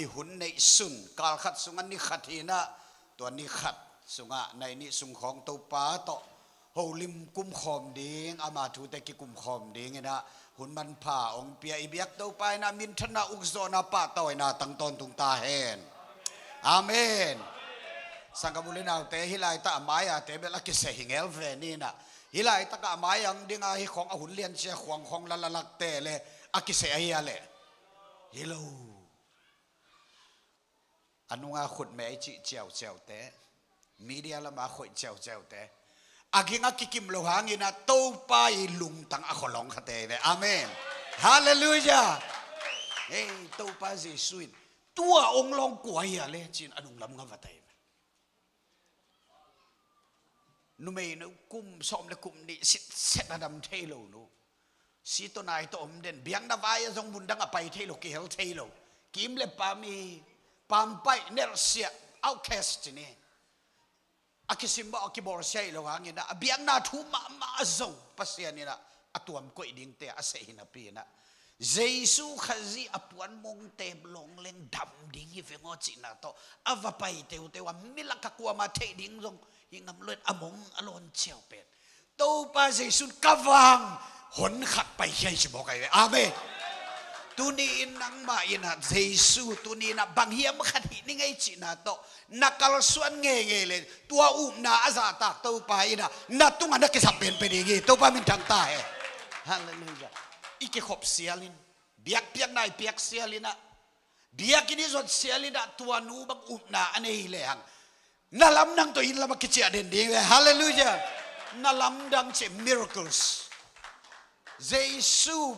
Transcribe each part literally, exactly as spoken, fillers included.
i hun neih sun, kal khat sungah ni khat hi-in ah, tua ni khat sungah nai nih sung khawng Topa tawh holim kumkhawm ding, ama thute kikumkhawm dingin ah hun manpha hong pia i biak Topa in ah minthanna, ukzawhna, pahtawina tang tawntung ta hen. Amen. Sanggam u le naute, hih laitak a mai-a te bel a kiseh hi ngel ve ni-in ah, hih laitak a mai-a hong ding a, hih khawng a hun lian cia khuang khawng lalalakte le a kiseh ahi a leh, hi lo. A nunga khutmeh i cih ciauciaute, media lama khoih ciauciaute, a ging a kikim lo hangin ah Topa i lungtang a kholawng khate ve. Amen. Halleluiah. Hei, Topa Jesu in tua hong lawng kua hi a leh ci-in a nunglam nga va tai ve. Numei nu kum sawm le kum nih sitset a dam thei lo nu, si tawh nai tawh om den, biakna vai-ah zong mundang a pai thei lo, kihel thei lo, kim le pam hi, pampaih, nelhsiah, outcast ci ni. A kisim bawh a kibawlsia hi lo hangin ah, a biakna thu mahmah zong Pasian in ah a tuam koih dingte a seh hi napi-in ah, Jesu Khazih a puan mongte lawng leng dam ding hi veng aw cihna tawh a va pai teuteu a, milak a kuamah theih ding zong hi ngam lo in a mong a lawn ciau pen Topa Jesu in ka vang hon khat paikhia hi ci mawk ahi ve. Amen. Tuni-in nangmah in ah Jesu tuni-in ah bang hiam khat hih ning ei cihna tawh na kalsuan ngeingei le, tua upna a zahtak Topa in ah na tungah na kisap pen pia ding hi. Topa minthang ta hen. Halleluiah. I kikhop sialin, biakpiakna i piak sialin ah, biakinn i zot sialin ah, tua nu bang upna a nei hi lehang, na lamdang tawh inn lam a kiciah den ding ve. Halleluiah. Na lamdang cih miracles, Jesu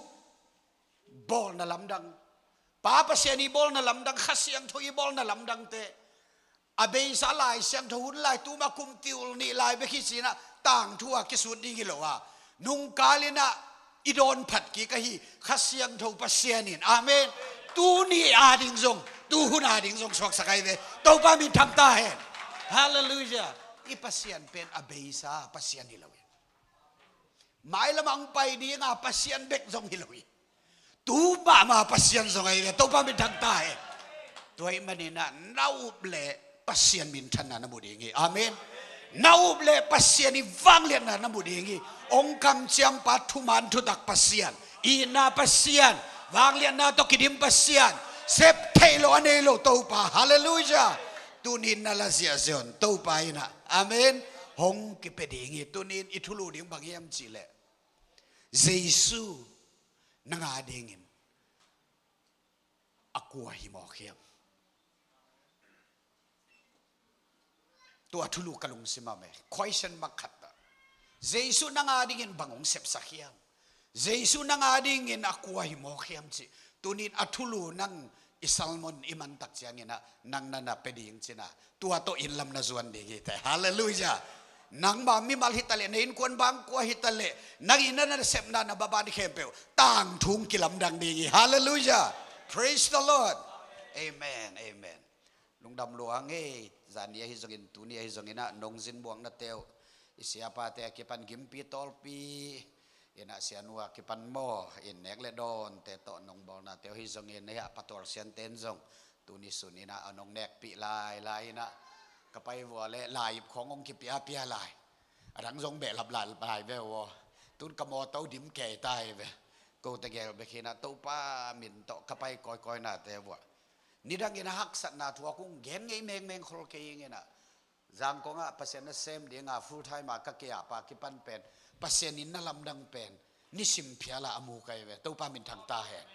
bawlna lamdang, Pa Pasian i bawlna lamdang, Kha Siangtho i bawlna lamdangte, a beisa Lai Siangtho hun lai, tuma kum kiul nih lai bek hi ci-in ah tangthu a kisut ding hi lo a, nungkal in ah i dawn phat kik ahi Kha Siangtho Pasian in, amen, tuni ading zong, tuhun ading zong suaksak ahi ve. Topa minthang ta hen. Halleluiah. I Pasian pen a beisa Pasian hi lo hi. Mailam ah hong pai dinga Pasian bek zong hi lo hi. Tu mahmah Pasian zong ahi ve. Topa minthang ta hen. Tua ahih manin ah na up leh Pasian minthanna na mu ding hi. Amen. Na up leh Pasian i vangliatna na mu ding hi. Hong kamciampa thuman thutak Pasian, itna Pasian, vangliatna tawh kidim Pasian, sep theih loh a nei lo Topa. Halleluiah. Tuni-in na la ziahziah un, Topa in ah, amen, hong kipia ding hi. Tuni-in i thulu ding bang hiam cih leh, Jesu nang adingin a kua hi mawk hiam? Tua thulu ka lungsim ah om e. Question mark khat ah, Jesu nang adingin bang hong sepsak hiam? Jesu nang adingin a kua hi mawk hiam cih tuni-in a thulu nang i sermon i man tak ciangin ah nang na na pia ding cin ah, tua tawh inn lam na zuan ding hi teh. Halleluiah. Nangma mimal hi ta leh, na innkuan bangkua hi ta leh, nang in na nasepna na baban khempeuh tangthu hong kilamdang ding hi. Halleluiah. Praise the Lord. Amen. Amen. Lungdam lua ing ei. Zani ahi zongin, tuni ahi zongin ah nong zin muaknate uh, i siapate a kipan Gimpi Tawlpi in ah, sianu a kipan maw, in nek le dawnte tawh nong bawlnate uh hi zongin, hih a patual siante in zong tuni sun in ah a nong nekpih lailai in ah, ka pai vua leh lai-ip khawng hong kipiapia lai, a dang zong behlap lai ve uh aw. Tun ka mawtaw dim kei ta hi ve. Kote gel bek hi in ah Topa min tawh ka pai kawikawinate vua, nidangin a haksatna thu a kong gen ngei mengmeng khol kei ing in ah, Zangkong ah Pasian nasem dinga full time a ka kiap a kipan pen, Pasian in na lamdang pen nisim phial ah a mu ka hi ve. Topa minthang ta hen.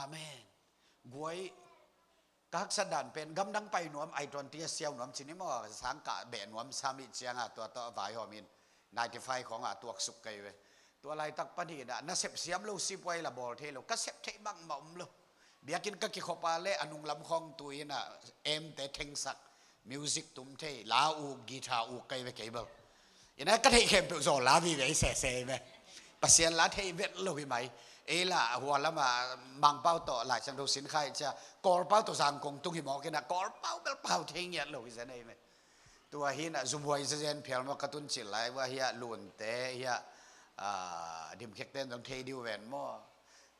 Amen. Guai, ka haksat dan pen gamdang pai nuam, ai tuanti a siau nuam cin hi maw, sangkah beh nuam sam ih cianga tua tawh a vaihawm in, ninety five khawngah a tuaksuk ka hi ve. Tua laitak pan hi in ah, nasep siam lo sipuai la bawl thei lo, ka sep theih bangmah om lo. Biakinn ka kikhop a leh a nunglam khawng tu in ah, amp-te thengsak, music tum thei, la uk, guitar uk ka hi ve kei bel. In ah ka theih khempeuh zawl la vive hi sese hi ve. Pasian la thei vet lo hi mai. Ei la hua lamah Mangpau tawh Lai Siangtho sin kha ih cia, Kawlpau tawh Zangkong tung hi mawk in ah, Kawlpau bel pau thei ngiat lo hi zen ei ve. Tua hi in ah zumhuai zezen phial maw, ka tun cil lai vua hi ah, Lunte hi ah, ah, Dimkhekte in zong thei dih uh ven maw.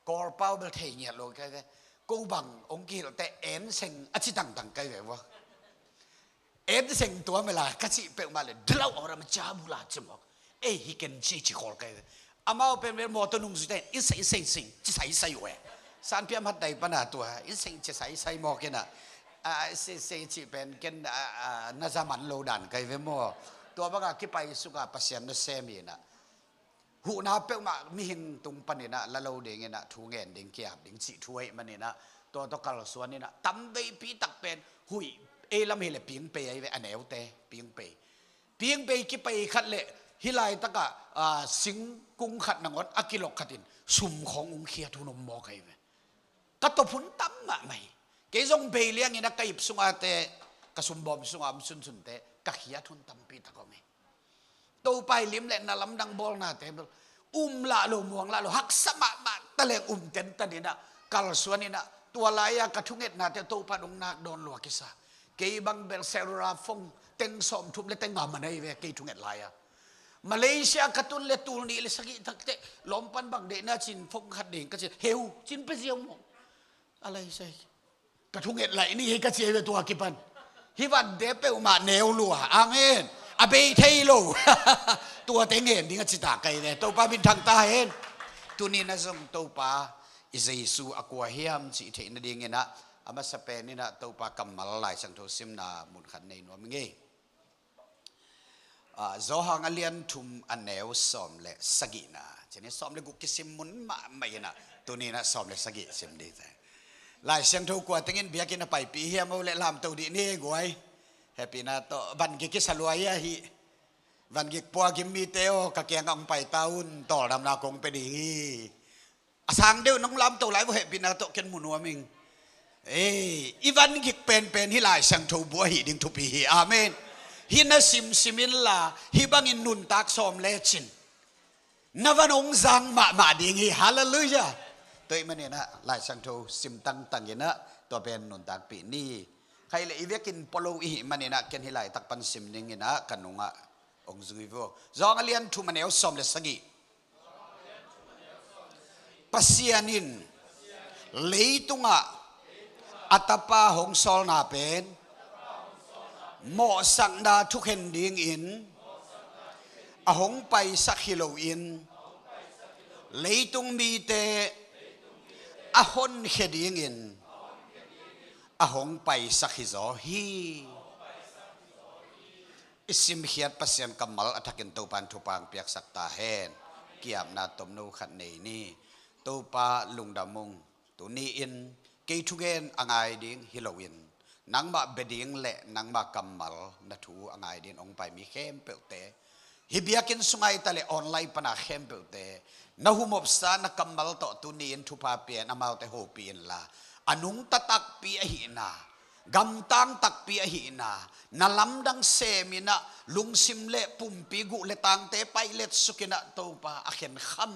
Kawlpau bel thei ngiat lo ka hi ve. Ko bang hong kihilhte enseng a ci tangtang kai ve vua. Enseng tua mela ka cih peuhmah le, dlau awra ma ca bula ci mawk. Ei hi ken ci ci khawl kai ve. Amau pen bel mawtaw nungzuite in sei sei sing ci sai sai uh e. Sanpiam hat dai pana tua in sei ci sai sai mawk inah, a, sei sei cih pen ken, a, a, na za man lo dan kai ve maw. Tua banga kipai suka Pasian nasem inah huhna peuhmah mihing tung paninah la lo dinginah thu ngen ding kiap ding cih thu ahih maninah tua tawh kalsuan inah tam veipi tak pen huih ei lam hileh pingpei ahi ve a neute pingpei. Pingpei kipai khat le hih laitakah, a, singkung khat nangawn a kilok khatin sumkhawng ung khiat hun om mawk ahi ve. Ka tawp hun tam mahmah hi. Kei zong bei liangin a ka ip sungate ka sumbawm sunga om sunsunte ka khiat hun tampi tak om hi. Topa i lim le na lamdang bawlnate bel um lah lo muang lah lo haksa mahmah taleng um tentan inah kalsuan inah tua lai-a ka thungetnate Topa dong nak dawn lua kisa. Kei bang bel cellular phone teng sawmthum le teng a man ahi ve kei thunget lai-a. Malaysia ka tun le tul nih le sagih takte lawmpan bang deihna cin phone khat ding ka cin heu cin pe ziau maw. A lai sai ka thunget laih ni hi ka ci ahi ve tua kipan. Hih vante peuhmah neu lua. Amen. A bei thei lo. Tuate ngen ding a ci ta kai ve. Topa min thang ta hen. Tuni na zong Topa i Jesu a kua hiam cih theih nadinginah a masa peninah Topa kammal Lai Siangtho simna mun khat nei nuam i ngei. A, Johan a lian thum a neu sawm le sagihna cini sawm le guk kisim mun mahmah inah tuninah sawm le sagih sim dite. Lai Siangtho kua tengin biakinn a paipih hiam o le lamto dih ni guai. Hehpihna tawh vangik kisa luai ahi. Vangik puakim mite aw ka kiangah hong paita un tawldamna kong pe ding hi. A sang deuh nong lamto lai vo hehpihna tawh ken mu nuam ing. Ei, i vangik penpen hih Lai Siangtho bu ahi ding thupi hi. Amen. Hih na simsim inla hih bangin nuntak sawm lecin na van hong zang mahmah ding hi. Halleluiah. Tua ih maninah Lai Siangtho sim tangtang inah tua pen nuntakpih ni. Khaih le i vekin polo ihih maninah ken hih laitak pan sim dinginah ka nungah hong zui vo. Johan a lian thum a neu sawm le sagih. Pasian in leitungah a Tapa hong sawlna pen mawhsakna thukhen dingin a hong paisak hi loin leitung mite a honkhia dingin a hong paisak hi zaw hi. I simkhiat Pasian kammal a thakin Topa in thupha hong piaksak ta hen. Kiapna tomno khat nei ni. Topa lungdam ung. Tuni-in kei thugen a ngai ding hi loin nangmah bia ding le nangmah kammal na thu a ngai dingin hong pai mi khempeuhte, hih biakinn sunga i ta le online pana khempeuhte na humopsa na kammal tawh tuni-in thupha pia-in amaute hopih inla, a nungta takpi ahihna, gamtang takpi ahihna, na lamdang seminah lungsim le pumpi guh le tangte paih letsuk inah Topa a khenkham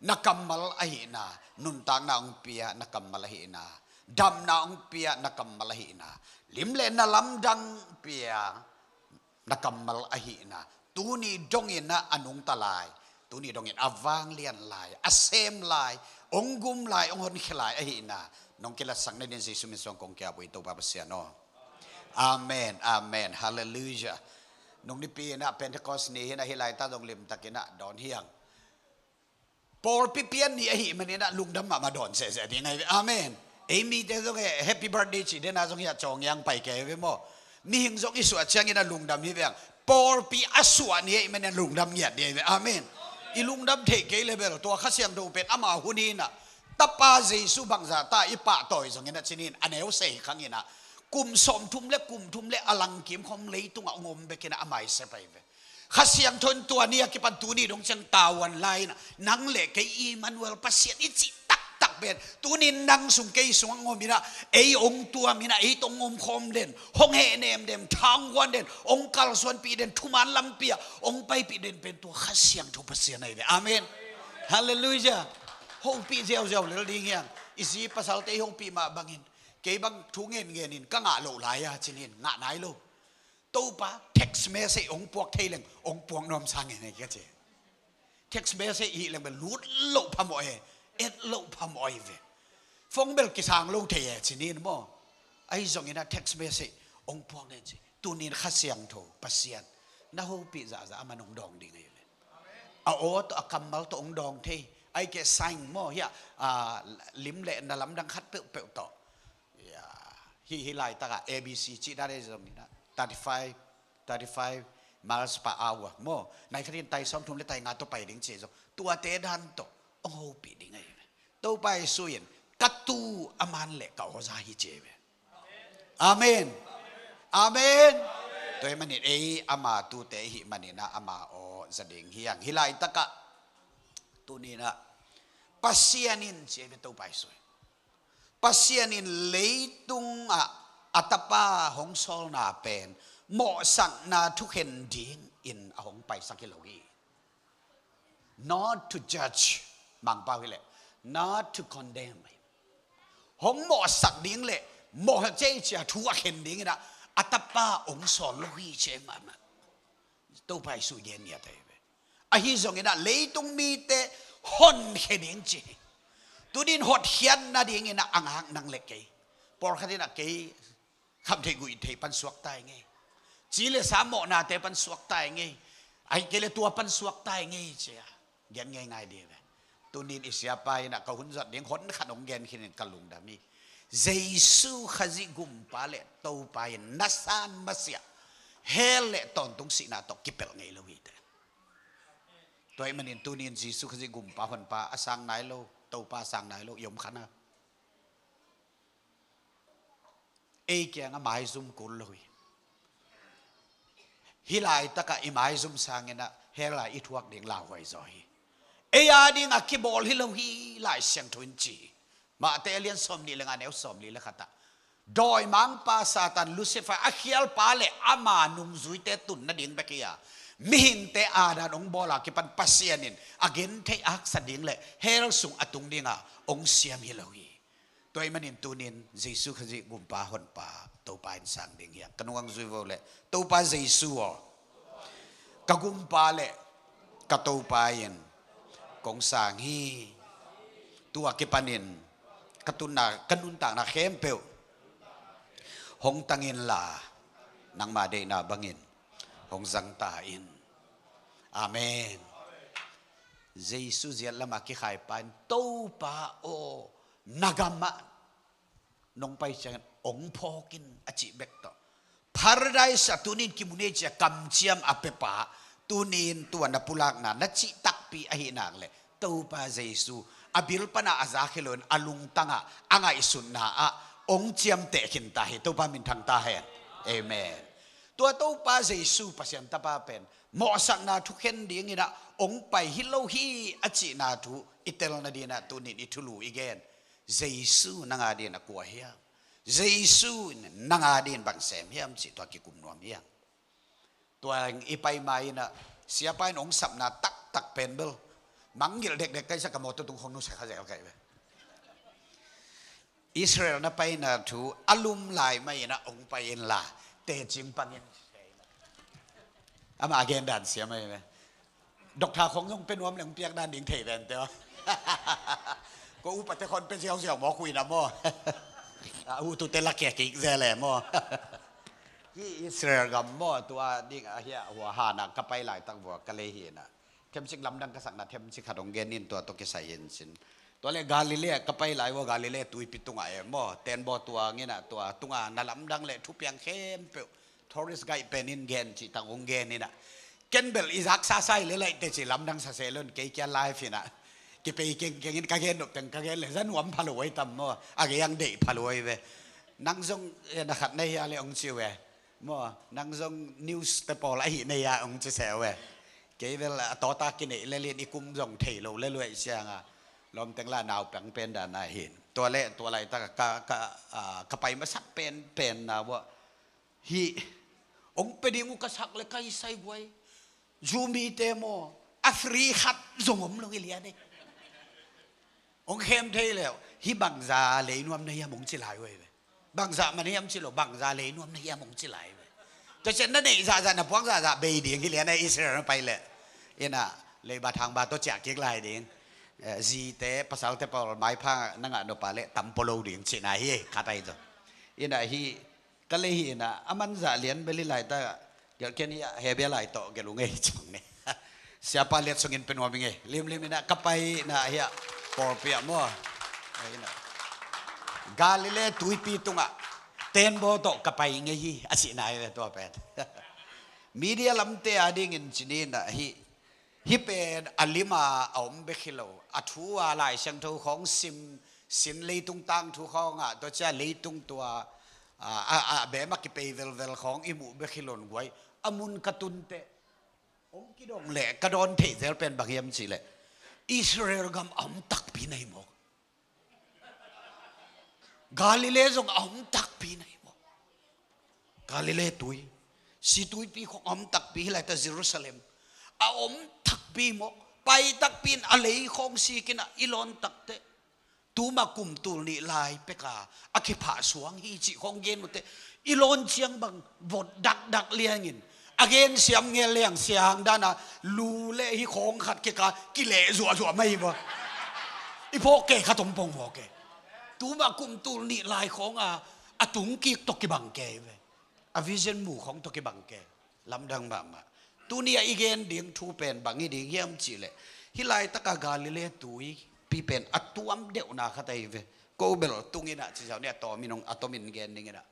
na kammal ahihna, nuntakna hong pia na kammal ahihna, damna hong pia na kammal ahihna, lim le na lamdang pia na kammal ahihna, tuni donginah a nungta lai, tuni dongin a vanglian lai, a sem lai, hong gum lai, hong honkhia lai ahihna nong kilatsak nadin Jesu min suang kong kiap uh hi Topa Pasian aw. Amen, amen, halleluiah. Nung nipi inah Pentecost ni hinah hih laita dong limtakinah dawn hiang. Pawlpi pian ni ahih maninah lungdam mahmah dawn sehseh ding ahi ve. Amen. Ei mite zong e happy birthday ci dena zong hiah cawng iang pai kei ve maw. Mihing zong i suah cianginah lungdam hi veng. Pawlpi a suah ni ahih maninah lungdam ngiat ding ahi ve. Amen. I lungdam theih kei le bel tua Kha Siangtho pen ama hun hinah Tapa Jesu bangzah ta i pahtawi zonginah cinin a neu sei khanginah kum sawmthum le kum thum le a langkim khawm leitungah hong om bekinah a maisep ahi ve. Kha Siangtho in tua ni a kipan tuni dong ciang tavuan lai inah nang le kei Emmanuel Pasian i cih taktak pen tunin nang sung kei sungah hong om inah ei hong tuam inah ei tawh hong omkhawm den, hong hehnem den, tha hong guan den, hong kalsuanpih den, thuman lampi ah hong paipih den pen tua Kha Siangtho Pasian ahi ve. Amen. Halleluiah. Hopih ziauziau lel ding hiang. I zi pasalte i hopih mah bangin kei bang thu ngenngenin ka ngah loh lai-a cinin ngah nai lo. Topa text message hong puak thei leng hong puak nuamsa ngen hi ka ci. Text message ihih leng bel lut loh phamawh e, et loh phamawh ahi ve. Phone bel kisang lo thei e ci ni maw. Ahi zongin a text message hong puak e ci. Tunin Kha Siangtho Pasian na hopih zahzah a man hong dawng ding ahi ve. A aw tawh a kammal tawh hong dawng thei. Ahih kei leh sign maw, hia, a, lim le na lamdang khat peuhpeuh tawh. Ya, hih, hih laitakah A B C cih dan ahi zongin a thirty five, thirty five miles per hour maw. Nai khatin tai sawmthum le tai nga tawh pai ding ci zong. Tuate dan tawh hong hopih ding ahi ve. Topa Jesu in ka tu a man le ka aw za hi ci ve. Amen. Amen. Tua ahih manin ei ama tute i hih manin a ama aw za ding hi hang. Hih laitakah tunin a Pasian in ci ve Topa Jesu in. Pasian in leitungah a tapa hong sawlna pen mawhsakna thukhen dingin a hong paisak hi lo hi. Not to judge, Mangpau hi leh, not to condemn. Hong mawhsak ding le mawh cei cia thu a khen dingin a, a tapa hong sawl lo hi ci mahmah. Topa Jesu gen ngiat ahi ve. Ahi zongin a leitung mite honkhia ding ci hi. Tunin hotkhiat nadingin a ngak nang le kei. Pawlkhat in a kei khamtheih guihtheih pan suakta i ngei. Ci le sa mawhnate pan suakta i ngei. Ahih kei leh tua pan suakta i ngei ci a gen ngeingai ding ve. Tunin i siapa in a ka hun zat ding hon khat hong gen khin in ka lungdam hi. Jesu Khazih Gumpa le Topa in na san masiah hell le tawntung sihna tawh kipelh ngei lo hi te. Tua ahih manin tunin Jesu Khazih Gumpa Honpa a sang nai lo, Topa a sang nai lo i om kha na. Ei kiangah maizum kul lo hi. Hih laitakah i maizum sangin a hell ah i thuak ding lauhuai zaw hi. Ei a dingah kibawl hi lo hi Lai Siangtho in ci hi. Matthai a lian sawmnih le nga neu sawmli le khatah dawimangpa Satan Lucifer a khialpa le ama nungzuite tun nading bek hi a, mihingte a dan hong bawl a kipan Pasian in a gentheih a haksa ding le hell sung a tung dingah hong siam hi lo hi. Tua ahih manin tunin Jesu Khazih Gumpa Honpa Topa in sang ding hi a, ka nungah zui vo le, Topa Jesu aw, ka Gumpa le ka Topa in kong sang hi. Tua kipanin ka tunna, ka nuntakna khempeuh hong tang inla, nangma deihna bangin hong zang ta in. Amen. Jesu ziat lamah kikhaipa in, Topa aw, na gamah nong pai ciangin hong phawk in a cih bek tawh, Paradise ah tunin kimu ni ci a kamciam a piapa, tunin tua na pulakna na cih takpi ahih nak leh Topa Jesu a bil panah a zak hi loin a lungtangah a ngaihsutna ah hong ciamteh khin ta hi. Topa minthang ta hen. Amen. Tua Topa Jesu Pasian Tapa pen mawhsakna thukhen dingin ah hong pai hi lo hi a cihna thu i tel nadingin ah tunin i thulu i gen. Jesu nang a dingin a kua hiam? Jesu in nang a dingin bang sem hiam cih tua kikum nuam hi hang. Tua i pai ma in ah siapa in hong sapna taktak pen bel mangngilh dekdek ka hih sa, ka mawtaw tung khong nusia kha zel ka hi ve. Israel na paina thu a lum lai mah in ah hong pai inla, tecing pangin. Amah a gen dan siam ahi ve. Doctor khong zong pe nuam leng piak dan ding thei ven te aw. Ko upate khon pe ziauziau maw, kuina maw. A utute la kia kik ze le maw. Hi Israel gam maw, tua ding a hia hua hana ka pai laitak vua ka lei hi na. Themcik lamdang ka sakna themcik khat hong gen in tua tawh kisai in cin. Tua le Galilee ka pai lai vua, Galilee tuipi tungah e maw. Tenbaw tuang in ah tua tungah na lamdang le thupiang khempeuh tourist guide pen in gen cih tang hong gen in ah. Ken bel i zak sasa hi le laih teci lamdang sa se lon kei kia live in ah. Kipei kengkeng in ka gen nop teng ka gen le za nuam pha lo ai tam maw. A gei ang deih pha lo ai ve. Nang zong, eh, na khat na hia le hong ci ve. Maw, nang zong news te pawl ahi nei a hong ci se ve. Kei bel a tawta kineih le lin i kum zong thei lo le luai siang a. Lawmteng la naupang pen dan a hin. Tua le, tua laitak ka, ka, a, ka pai masak pen, pen na vua. Hi, hong pe ding uh ka sak le ka hi sai guai. Zumite maw, a free khat zong om lo hi lian e. Hong khem thei le, hi bangza lei nuam na hiam hong ci lai uh e ve. Bangza man hiam ci lo, bangza lei nuam na hiam hong ci lai uh e ve. Tua cian na neih zahzah na puak zahzah bei ding hi lian e Israel na pai le. Ina, leiba thangba tawh ciah kik lai ding. Eh, zite, pasalte pawl maipha na ngah nop a leh tam pua lo ding cihna hi, khat ahi zaw. Inah hi, ka lei hi inah, a manzah lian bel hi laitak, gelh ken hi ah, Hebia lai tawh gelh ung ei cih bang ni. Siapa liat sungin pe nuam ing ei. Limlim inah ka pai inah hi ah, pawlpi ah maw. Inah Galilee tuipi tungah, tenbaw tawh ka pai ing ei hi, a cihna hi ve tua pen. Media lamte a dingin ci ni inah hi, hih pen a lima a om bek hi lo, a thu a Lai Siangtho khawng sim, sin leitung tangthu khawngah, tua cia leitung tua, a, a, a beem a kipei velvel khawng i muh bek hi lo in guai, a mun ka tun teh, hong kidong leh ka dawn theih zel pen bang hiam cih leh, Israel gam a om takpi na hi mawk. Galilee zong a om takpi na hi mawk. Galilee tui, si tuipi khawng a om takpi hi laitak Jerusalem. A om takpi mawk. Pai takpi in a lei khawng sik inah i lawn tak teh, tuma kum tul nih lai peka a kiphah suang hi cih khawng gen uh teh, i lawn ciang bang vot dakdak liangin, a gen siam ngel liang siang dana, lu le hi khawng khat keka kileh zuahzuah mai hi bua. I phawk kei khat om pong mawk e. Tuma kum tul nih lai khawnga a tung kik tawh kibang kei ve. A vision mu khawng tawh kibang kei. Lamdang mahmah. Tuni a i gen ding thu pen bang hi ding hiam cih leh, hih laitaka Galilee tuipi pen a tuam deuhna khat ahi ve. Ko bel tung inah ci zau ni, a tawm in hong, a tawm in gen ding inah,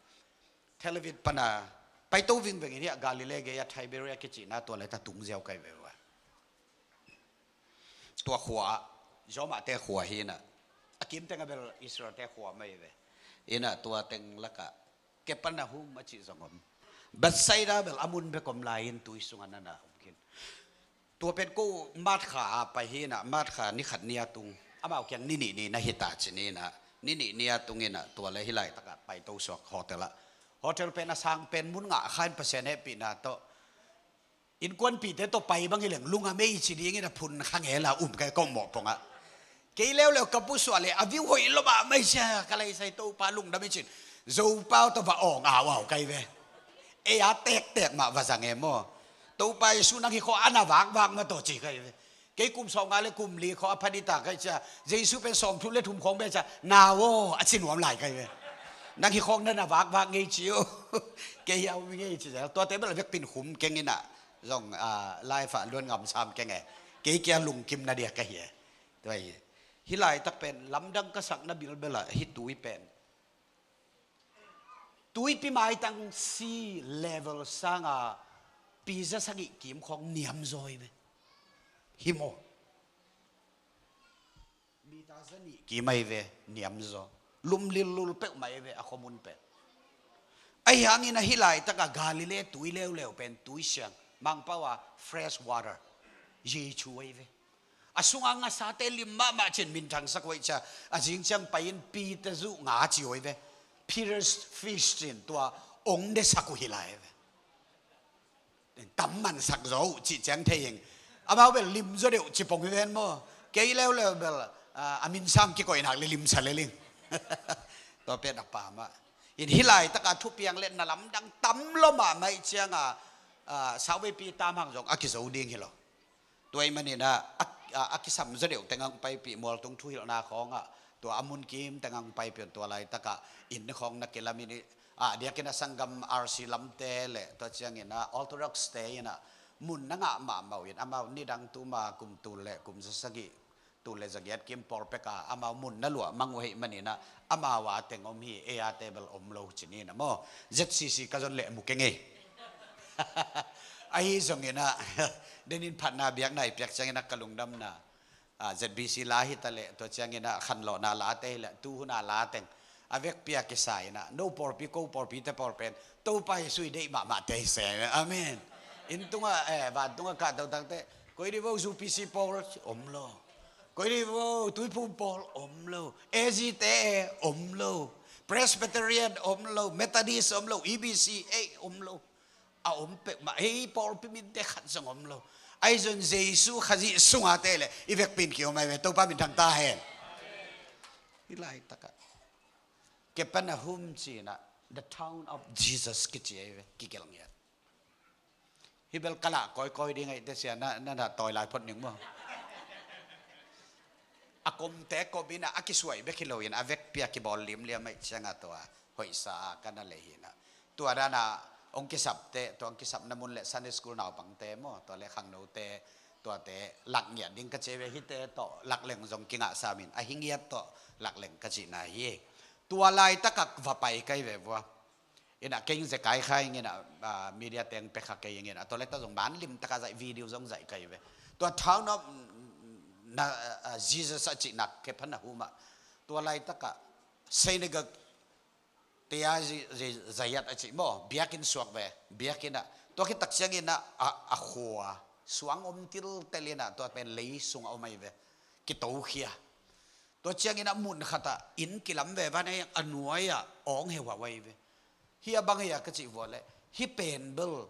Tel Aviv pana paito vingveng in hi ah, Galilee gei a Tiberia kicihna tua laitaka tung ziau kai ve ua. Tua khua ah, Roma te khua hi inah, a kim teng a bel Israel te khua mai ve. Inah tua teng lakah Kapernaum a cih zong om. Bethsaida bel a mun bek om lai-in tui sungah na na om khin. Tua pen ko March kha a pai hi inah, March kha ni khat ni a tung. Amau kiang ni nih ni na hi ta ci ni inah, ni nih ni a tung inah, tua le hih laitakah paito suak hotel ah. Hotel pen a sang pen mun ngah kha in Pasian hehpihna tawh, innkuanpihte tawh pai bang hi leng lung a mei ci dingin a phun kha ngel a um kei ko mawh pongah. Kei leuleu ka pusuah le a view hoih lua mahmah hi cia, ka leisai Topa lungdam hi cin, Zopau tawh va awng auau kai ve. Ei a tektek mah va zang e maw. Topa Jesu nang hi khaw a na vakvak mah tawh ci kai ve. Kei kum sawmnga le kum li khaw a pha dita kai cia, Jesu pen sawmthum le thum khawng be cia, nau aw a ci nuam lai kai ve. Nang hi khawng na na vakvak ngei ci uh. Kei hi a um ngei ci zel. Tuate bel a vekpin khum keng inah, zong, ah, life ah luan ngam sam keng e. Kei kia lungkim na dia ka hi e. Tua hi. Hih laitak pen lamdang ka sakna bilbel ah hih tui pen, tuipi maitang sea level sanga pi za sagih kim khawng niam zaw hi ve. Hi maw? Mita za nih kim ahi ve, niam zaw. Lum lillul peuhmah ahi ve a khuamun pen. Ahi hangin a hih laitaka Galilee tui leuleu pen tui siang, Mangpau a fresh water, Jesu ahi ve. A sunga ngasate lim mahmah cin minthang sak uh ahi cia, a zing ciang pai-in Peter zuh nga ci uh ahi ve. Peter's fish cin tua ong de sak uh hi lai ahi ve. Tam mansak zaw uh cih ciang thei ing. Amau bel lim zaw deuh ci pong hi ven maw. Kei leuleu bel, ah, a min sang kikoih nak le limsa le ling. Tua pen a pamah. In hih laitaka thupiang le na lamdang tam lua mahmah ih cianga, ah, sauveipi tam hang zong a kizo ding hi lo. Tua ih maninah a, a, a kisam zaw deuh tengah paipih mualtung thuhilhna khawngah, tua a mun kim tengah paipih un tua laitaka inn khawng na kilamin ih, ah, diakin a sanggam R C lamte le tua cianginah Orthodox te inah mun na ngah mahmah uh in amau nidang tuma kum tul le kum za sagih, tul le za giat kim pawl peka amau mun na luah mang uh heih maninah amau a teng om hi, ei a table om lo ci ni na maw. Z C C ka zon leh mu keng ei. Ahi zonginah denin phatna biakna i piak cianginah ka lungdamna, ah, Z B C la hi ta leh, tua cianginah khanlawhna late hi leh, tuhuna la teng a vekpi a kisa inah no pawlpi ko pawlpite pawl pen Topa Jesu i deih mahmahte hi se. Amen. Inn tungah, eh, vantungah kahto takte, koi dih vo U P C pawl om lo. Koi dih vo Tuiphum pawl om lo. A Z te, eh, om lo. Presbyterian om lo. Methodist om lo. E B C A om lo. A om peuhmah, hei pawlpi minte khat zong om lo. Ahi zong Jesu Khazih sunga te le i vekpi in ki-om ahi ve, Topa minthang ta hen. Hih laitakah Kapernaum cinah the town of Jesus kici ahi ve, kigelh ngiat. Hih bel ka lah kawikawi ding ahi te sia, na, na, na tawi lai phot ning maw. a komte kom in ah, a kisuai bek hi lo in, a vekpi a kibawl limliam ahih ciangah tua hoihsa a ka na lei hi in ah. Tua dan a hong kisapte, tua hong kisapna mun le Sunday school naupangte maw, tua le khangnote, tuate lak ngiat ding ka ci ve, hihte tawh lak leng zong kingah sam in, a hi ngiat tawh lak leng ka cihna hi. Tua laitak ah va pai ka hi ve vua. In ah kei hong zekai kha ing in ah, ah, media teng pia kha kei ing in ah, tua laitak zong man limtak a zaih, video zong zaih ka hi ve. Tua thau na, na, ah, Jesus a cih nak khe phan a hum ah. Tua laitak ah synagogue te a zi-, zi-, zayat a cih maw, biakinn suak ve, biakinn ah. Tua khit tak ciangin ah, a, a khua suang om tiltel in ah, tua pen lei sung a om ahi ve. Kitokhia. Tua ciangin ah mun khat ah inn kilam ve, van a nuai ah awng heuhau ahi ve. Hih a bang hia ka cih vua leh, hih pen bel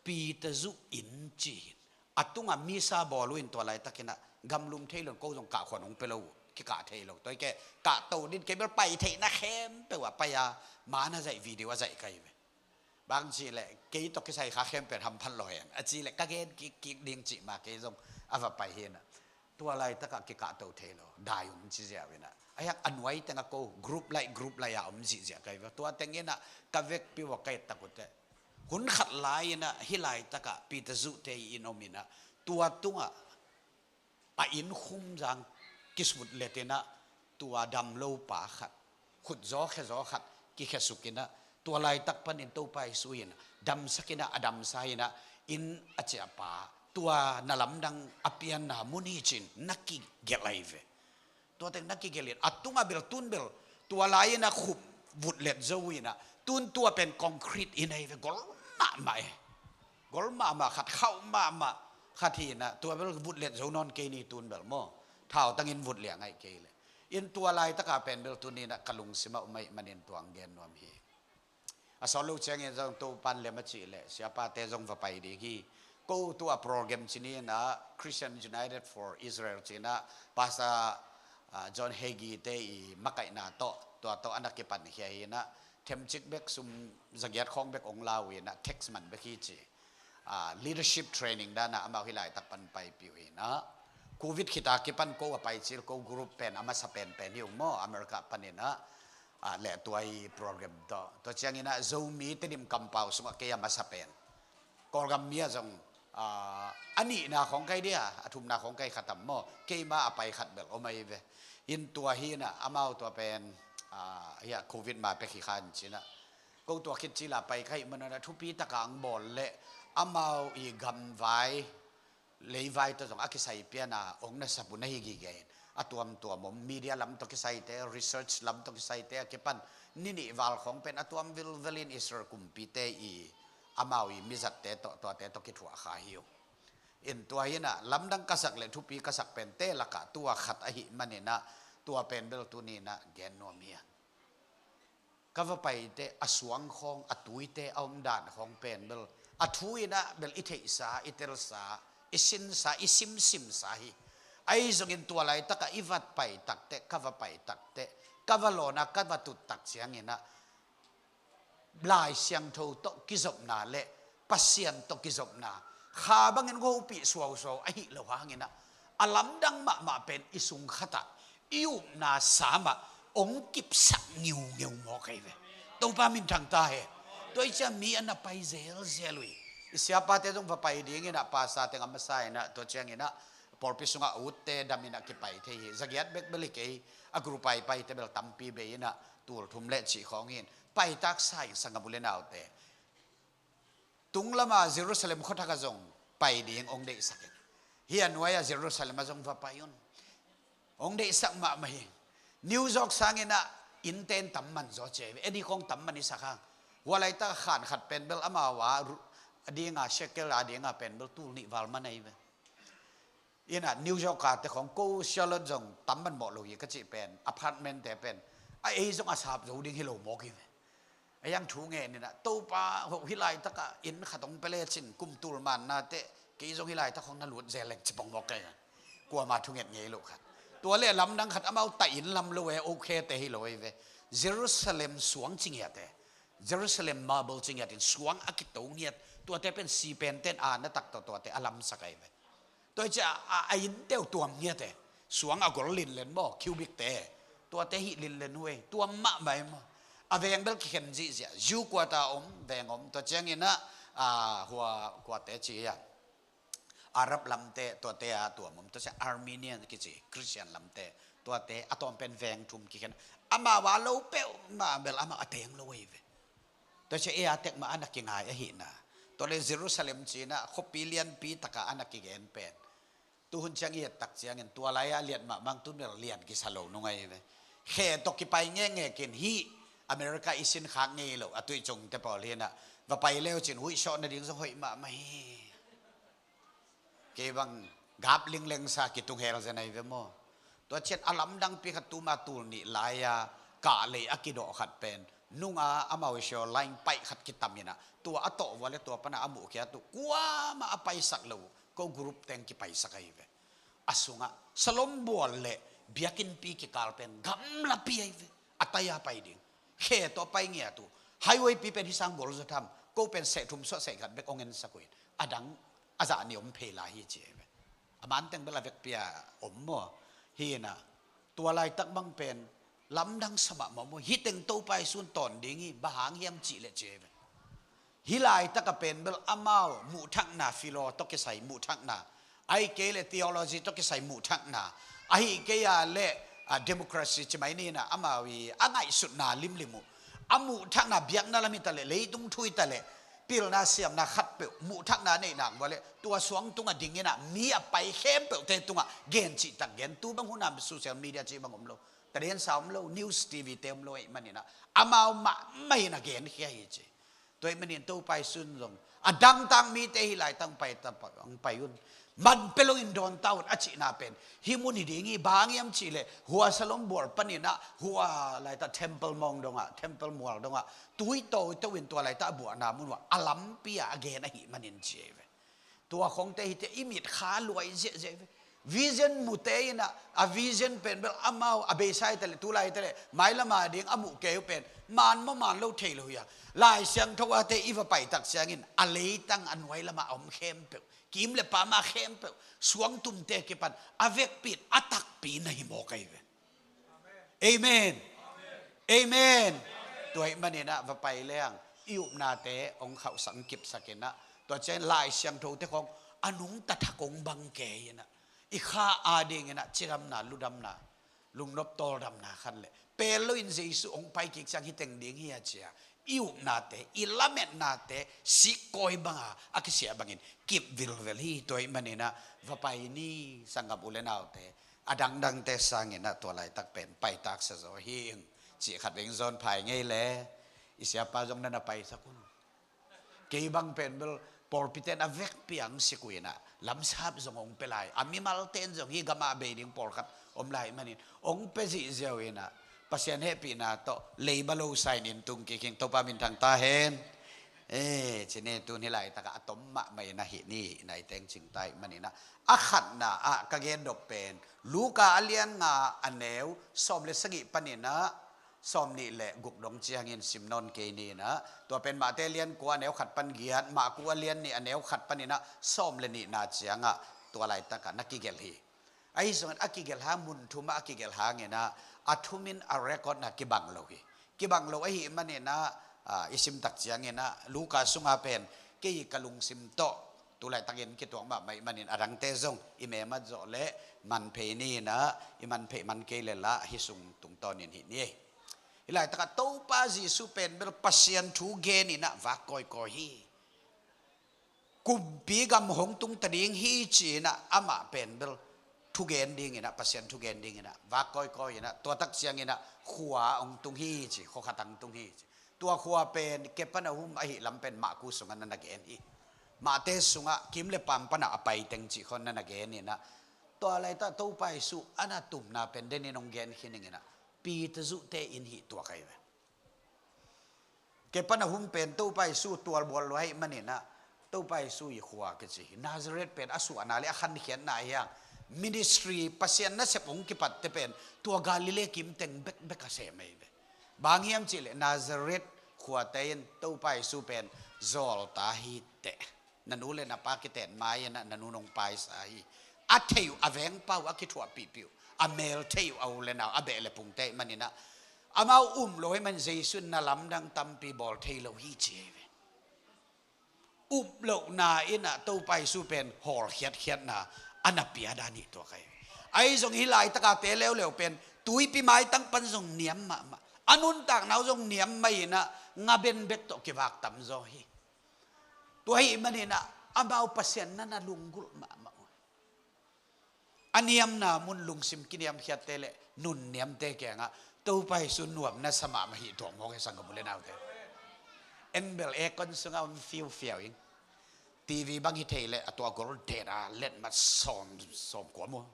Peter zuh inn ci hi in. A tungah misa bawl uh in, tua laitakin ah gamlum thei lo in, ko zong kahkhuan hong pia lo uh, kikah thei lo. Tua hi kei, kahto din, kei bel pai theihna khempeuh ah pai a, man a zaih, video a zaih ka hi ve. Bang cih leh, kei tawh kisai kha khempeuh hamphat lo hen a cih leh, ka gen kikkik ding cih ma, kei zong a va pai hi in ah. Tua laitak ah kikahto thei lo, dai om ci ziau in ah. A hiang a nuai teng ah ko, group lai, group lai a om zihziah ka hi ve. Tua teng in ah ka vekpi uh a ka et tak uh teh, hun khat lai in ah hih laitak ah Peter zuhte inn om in ah, tua tungah a inn khum zang kisut let in ah, tua dam lo pa khat, khut zaw khe zaw khat kikhesuk in ah, tua laitak panin Topa Jesu in ah damsak in ah, a damsa in ah, inn a ciahpa, tua na lamdang a pianna mun hi ci-in na kigelh ahi ve. Tua teng na kigelh in, a tungah bel tun bel, tua lai in ah khup vut let zo in ah, tun tua pen concrete inn ahi ve, gol mahmah e. Gol mahmah khat, khauh mahmah khat hi in ah, tua bel vut let zo nawn kei ni tun bel maw. Thautang in vut liang ahi kei leh. In tua laitak a pen bel tuni in ah ka lungsim ah om ahih manin tua hong gen nuam hi. A sawt lo ciangin zong Topa'n lem a cih leh, siapate zong va pai ding hi. Ko tua program ci ni in ah, Christian United for Israel ci in ah, Pastor, ah, John Hagee te i makaihna tawh, tua tawh a na kipan khia hi in ah, themcik bek, sum zagiat khawng bek hong la uh in ah, tax man bek hi ci. Ah, leadership training dan a amau hih laitak pan paipih uh hi in ah, Covid khit a kipan ko a paicil, ko group pen a masa penpen hi ung maw, America pan in ah, ah, leh tua i program tawh. Tua ciangin ah Zomi Tedim kampau sungah kei a masa pen. Kawlgam mi ah zong, ah, a nihna khawng ka hi dia, a thumna khawng ka hi kha tam maw. Keima a pai khat bel om ahi ve. In tua hi in ah, amau tua pen, ah, hia Covid ma pek hi kha in ci in ah. Ko tua khit cil a pai ka hih manin ah thupi tak a hong bawl leh, amau i gamvai, leivai tawh zong a kisai pian a hong na sap uh na hi gige in. A tuamtuam om, media lam tawh kisaite, research lam tawh kisaite a kipan, ni nih val khawng pen a tuam vilvel in Israel kumpite i, amau i mizatte tawh, tuate tawh kithuah kha hi uh. In tua hi in ah, lamdang ka sak leh thupi ka sak pente lakah tua khat ahih manin ah, tua pen bel tuni in ah gen nuam hi a. Ka va paite, a suang khawng, a tuite a om dan khawng pen bel, a thu in ah bel i theihsa, i telsa, i sinsa, i simsimsa hi. Ahi zongin tua laitak a i va pai tak teh, ka va pai tak teh, ka va lawn a ka va tut tak ciangin ah, Lai Siangtho tawh kizopna leh Pasian tawh kizopna, kha bangin hopih suausuau ahih loh hangin ah, a lamdang mahmah pen i sung khat ah, i upna sam ah hong kipsak ngiungeu mawk ahi ve. Topa minthang ta hen. Tua ahih ciang mi a na pai zelzel uh hi. I siapate zong va pai ding in ah, pastor teng a masa in ah, tua ciangin ah pawlpi sungah a utte dam in ah kipai thei hi. Zagiat bek bel hi kei, a group a i paite bel tampi bei in ah, tul thum leh cih khawng hi in, paitak sa in, sanggam u leh naute. Tung lam a Jerusalem khuathak ah zong pai ding hong deihsak in. Hih a nuai a Jerusalem ah zong va pai un. Hong deihsak mahmah hi. New York sangin ah innte in tam man zaw ci hi ve. Ei ni khawng tam man i sak hang. Hua laitak khan khat pen bel amau a ru-, a ding a shekel a ding a pen bel tul nih val man ahi ve. In ah New York a te khawng, ko Charlotte zong tam man mawh lo hi ka cih pen, apartment te pen, a ei zong a sap zo ding hi lo mawk hi ve. A hiang thu ngen in ah, Topa, hih laitak ah inn khat hong pia lecin, kum tul manna teh, kei zong hih laitak hong na lut zel leng ci pong mawk kei. Kuama thunget ngei lo khat. Tua leh lamdang khat, amau ta inn lam lo e, okay te hi lo hi ve. Jerusalem suang ci ngiat e. Jerusalem marble ci ngiat in suang a kito ngiat. Tuate pen si pen ten a na tak tawh tuate a lamsak ahi ve. Tua hi ciah a, a innte uh tuam ngiat e. Suang a gol linlen maw, cubic te. Tuate hih linlen uh ei, tua mahmah ei maw. A veng bel kikhen zihziah. Zu kuata om, veng om. Tua ciangin ah, ah, hua kuate ci a, Arab lamte, tuate a tuam om. Tua ciang Armenian kici, Christian lamte. Tuate a tawm pen veng thum kikhen. Amau a lo peuhmah bel amau a teng lo ei ve. Tua ciang ei a tek mah a na kingai ahihna. Tua le Jerusalem ci-in ah khuapi lianpi takah a na kigen pen. Tuhun ciang i et tak ciangin tua lai-ah lian mahmah, tun bel lian kisa lo nung ahi ve. Khe tawh kipai ngekngek in hih America i sin khak ngei lo a tuih cung te pawl hi-in ah, va pai leu cin huih sawh nading zong hoih mahmah hi. Kei bang gap lingleng sa kitung hel zen ahi ve maw. Tua ciang a lamdangpi khat tuma tul nih lai-a kah lei a kidawh khat pen nunga amau i sio line paih khat kitam in ah, tua a tawh vua le tua pana a muhkhiat uh kuamah a paisak lo uh, ko group teng kipaisak ahi ve. A sungah salom bual le biakinnpi kikal pen gamlapi ahi ve. A tai-a pai ding, khe tawh pai ngiat uh. Highway pi pen hih sang gol zaw tham, ko pen seh thum suah seh khat bek hong ensak uh in, a dang a zah nih om phei lai hi ci ahi ve. A man teng bel a vekpi-a om maw. Hi-in ah tua laitak bang pen lamdang sa mahmah maw. Hih teng Topa Jesu in tawn ding hi, bang hang hiam cih leh ci ahi ve. Hih laitak a pen bel amau muhthakna, philo tawh kisai muhthakna, ahih kei leh theology tawh kisai muhthakna, ahih kei a leh, ah, democracy ci mai ni-in ah, amau i a ngaihsutna limlim uh, a muhthakna, biakna lam hi ta leh, leitung thu hi ta leh, pilna siamna khatpeuh muhthakna neih nak vua leh tua suang tungah ding in ah, mi a pai khempeuhte tungah gen cihtak gen. Tu bang hun a social media cih bang om lo, tadinsa om lo, news, T V te om lo ahih manin ah, amau mahmah in a genkhia hi ci. Tua ahih manin Topa Jesu in zong a dangtak mite hih laitak hong pai ta, hong pai un, man pia lo in dawn ta un a cihna pen hih mun hi ding hi. Bang hang hiam cih leh hua salom bual panin ah, hua laitak Temple Mount dongah, Temple mual dongah tui toto in tua laitak a buahna mun uh ah a lampi-a a gen ahih manin ci ahi ve. Tua khongte hite i mit kha luai ziahziah ve. Vision mute in ah, a vision pen bel amau a beisa hi ta leh, tu lai hi ta leh, mailam a ding a muh kei uh pen man maw man lo thei lo hi a. Lai Siangtho a te i va pai tak ciangin a leitang a nuai lamah a om khempeuh, kim le pam a khempeuh, suangtumte kipan a vekpi in a takpi na hi mawk ahi ve. Amen. Amen. Tua ahih manin ah va pai leng i upnate hong khauhsak, hong kipsak in ah, tua ciang Lai Siangthote khawng a nungta thak hong bang kei in ah, i kha a ding in ah cidamna, ludamna, lungnop tawldamna khat leh, pel lo in Jesu hong pai kik ciang hih teng ding hi a ci a, i upnate, i lametnate sikkawi banga a kisia bangin kip vilvel hi. Tua ahih manin ah va pai ni, sanggam u le naute. A dangdangte sangin ah tua laitak pen paitak sa zaw hi ing. Cih khat veng zawn phai ngei le, i siapa zong na na paisak un. Kei bang pen bel pawlpi ten a vekpi-a hong sik uh in ah, lamsap zong hong pia lai. A mimalte in zong hih gamah bei ding pawlkhat om lai manin hong pia zihziau in ah, Pasian hehpihna tawh leiba lo sa in inn tung kik ing. Topa minthang ta hen. Eh, ci ni, tun hih laitakah a tom mahmah in ah hih ni, hih nai teng cing ta ahih manin ah, a khatna ah ka gen dok pen Luka a lian nga a neu sawm le sagih panin ah sawm nih le guk dong ciangin sim nawn kei ni in ah, tua pen Mate a lian kua a neu khat pan giat, Maku a lian nih a neu khat panin ah sawm le nihna ciangah tua laitakah na kigelh hi. Ahi zongin a kigelh hang, mun thumah a kigelh hangin ah, a thumin a record na kibang lo hi. Kibang lo ahih manin ah, ah, i sim tak ciangin ah, Luka sunga pen kei ka lungsim tawh tu laitakin kituak mahmah ahih manin a dangte zong i memat zawh leh man phei ni in ah, i man phei man kei leh lah hih sung tungtawnin hih ni ei. Hih laitakah Topa Jesu pen bel Pasian thu gen in ah vak kawikawi hi. Kumpi gam hong tung ta ding hi ci-in ah amah pen bel thugen dingin ah, Pasian thugen dingin ah vak kawikawi in ah, tua tak ciangin ah khua hong tung hi ci, khua khat hong tung hi ci. Tua khua pen Kapernaum ahih lam pen Maku sungah na na gen hi. Mate sungah kim le pam panah a pai teng cih khawng na na gen in ah, tua laitak Topa Jesu a na tumna pen denin hong gen khin ning in ah, Peter zuhte inn hih tuak ahi ve. Kapernaum pen Topa Jesu tualbual lua ahih manin ah, Topa Jesu i khua kici hi. Nazareth pen a suahna le a khankhiatna hi hang, ministry, Pasian nasep hong kipatte pen tua Galilee kim teng bekbek a sem ahi ve. Bang hiam cih leh Nazareth khuate in Topa Jesu pen zawlta hi teh. Na nu le na pa kiten mai-in ah na nu nong paisa hi. A thei uh, a vengpa uh a kithuahpihpih uh, A mel thei uh a u le nau, a beh le pungte ahih manin ah, amau um lo ahih manin Jesu in na lamdang tampi bawl thei lo hi ci hi ve. Up lohna in ah Topa Jesu pen hawlkhiatkhiatna a na pia dan hi tuak ahi. Ahi zong hih laitaka te leuleu pen tuipi maitang pan zong niam mahmah, a nuntakna uh zong niam mah in ah ngaben bek tawh kivak tamzaw hi. Tua ahih manin ah amau Pasian na na lunggulh mahmah uh. A niamna mun lungsim kiniamkhiatte le nunniamte kiangah Topa Jesu nuam na sa mahmah hi tuak mawk hi, sanggam u le naute. Eng bel aircon sungah om fiufiau ing. TV bang hi thei leh a tua gol det a let mat sawm, sawm kua maw.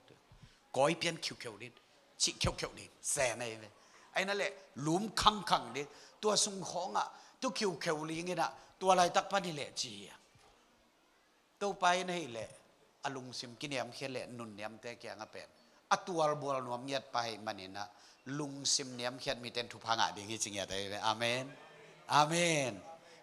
Kawi pian khiukheu din, cih kheukheu din, sen ahi ve. Ahi na leh lum khangkhang din, tua sung khawngah tu khiukheu ling in ah tua laitak pan hi leh ci hi a. Topa in ahih leh a lungsim kiniamkhiat le nunniamte kiangah pen a tualbual nuam ngiat pa ahih manin ah lungsim niamkhiat mite in thupha ngah ding hi ci ngiat ahi ve. Amen. Amen.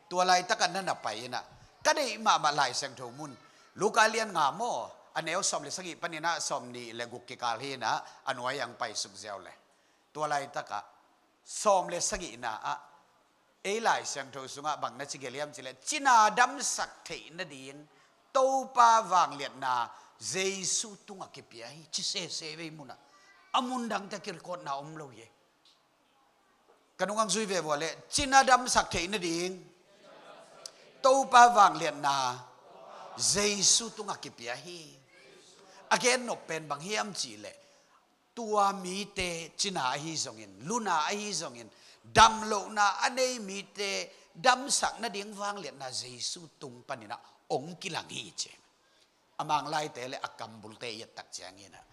Tua laitakah na na pai in ah ka deih mahmah Lai Siangtho mun, Luka lian nga maw, a neu sawm le sagih panin ah sawm nih le guk kikal hi in ah a nuai ang pai suk ziau le. Tua laitakah sawm le sagihna ah ei Lai Siangtho sungah bang na ci gelh hiam cih leh, cina damsak theih nading Topa vangliatna Jesu tungah kipia hi ci sese vei mun ah. A mun dangte a kirecordna om lo hi. Ka nung ang zui ve vua leh, cina damsak theih nading Topa vangliatna Jesu tungah kipia hi. A gen nop pen bang hiam cih leh, tua mite cina ahi zongin, luna ahi zongin, damlohna a nei mite damsak nading vangliatna Jesu tung panin ah hong kilang hi ci. A Manglaite le a kambulte i et tak ciangin ah,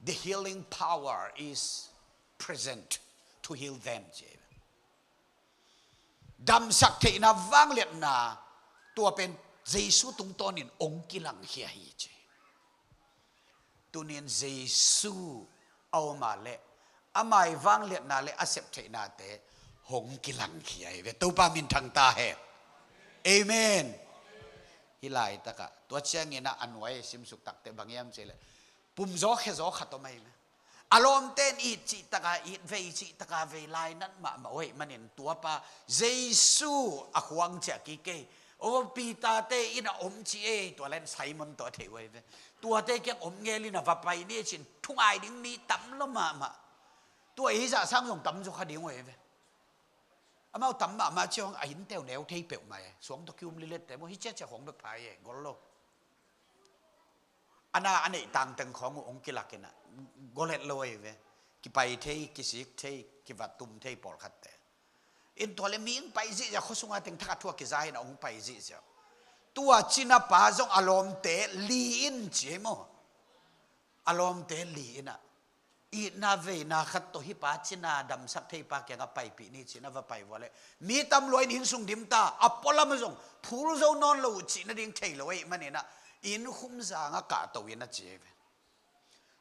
the healing power is present to heal them ci. Damsak theihna vangliatna tua pen Jesu tungtawnin hong kilangkhia hi ci. Tunin Jesu a om a leh amah i vangliatna le a sep theihnate hong kilangkhia hi ve. Topa minthang ta hen. Amen. Hih laitakah tua ciangin ah a nuai a simsuk takte bang hiam cih leh, pumzaw khezaw khat om ahi ve. A lawmte in it cih taka it, vei cih taka vei, lainat mahmah uh ahih manin tuapa Jesu a khuang ciah kik ei. Aw, Peter-te inn ah om ci ei, tua leh Simon tawh a theih uh ahi ve. Tuate kiang om ngel in ah va pai ni ci-in thungai ding mi tam lo mahmah. Tua ei zah sang zong tam zaw kha ding uh ahi ve. Amau tam mahmah ciang a innte uh neu thei peuhmah e. Suang tawh ki-um lilette maw, hi ciacia khawng bek pha e, gol lo. A na a neih tangteng khawng uh hong kilak in ah, gol het lo ahi ve. Kipai thei, kisik thei, kivat tum thei pawlkhatte. In tua leh mi hong pai zihziah, khua sunga teng thak a thu a kiza in ah hong pai zihziah. Tua cinapa zong a lawmte li in ci hi maw. A lawmte li in ah, itna veina khat tawh hih pa cina damsak thei pa kiangah paipih ni ci-in a va pai vua leh, mi tam lua in inn sung dim ta, a pualam ah zong phul zo nawn lo uh cih nading thei lo ahih manin ah, inn khumzang ah kahto in a ci hi ve.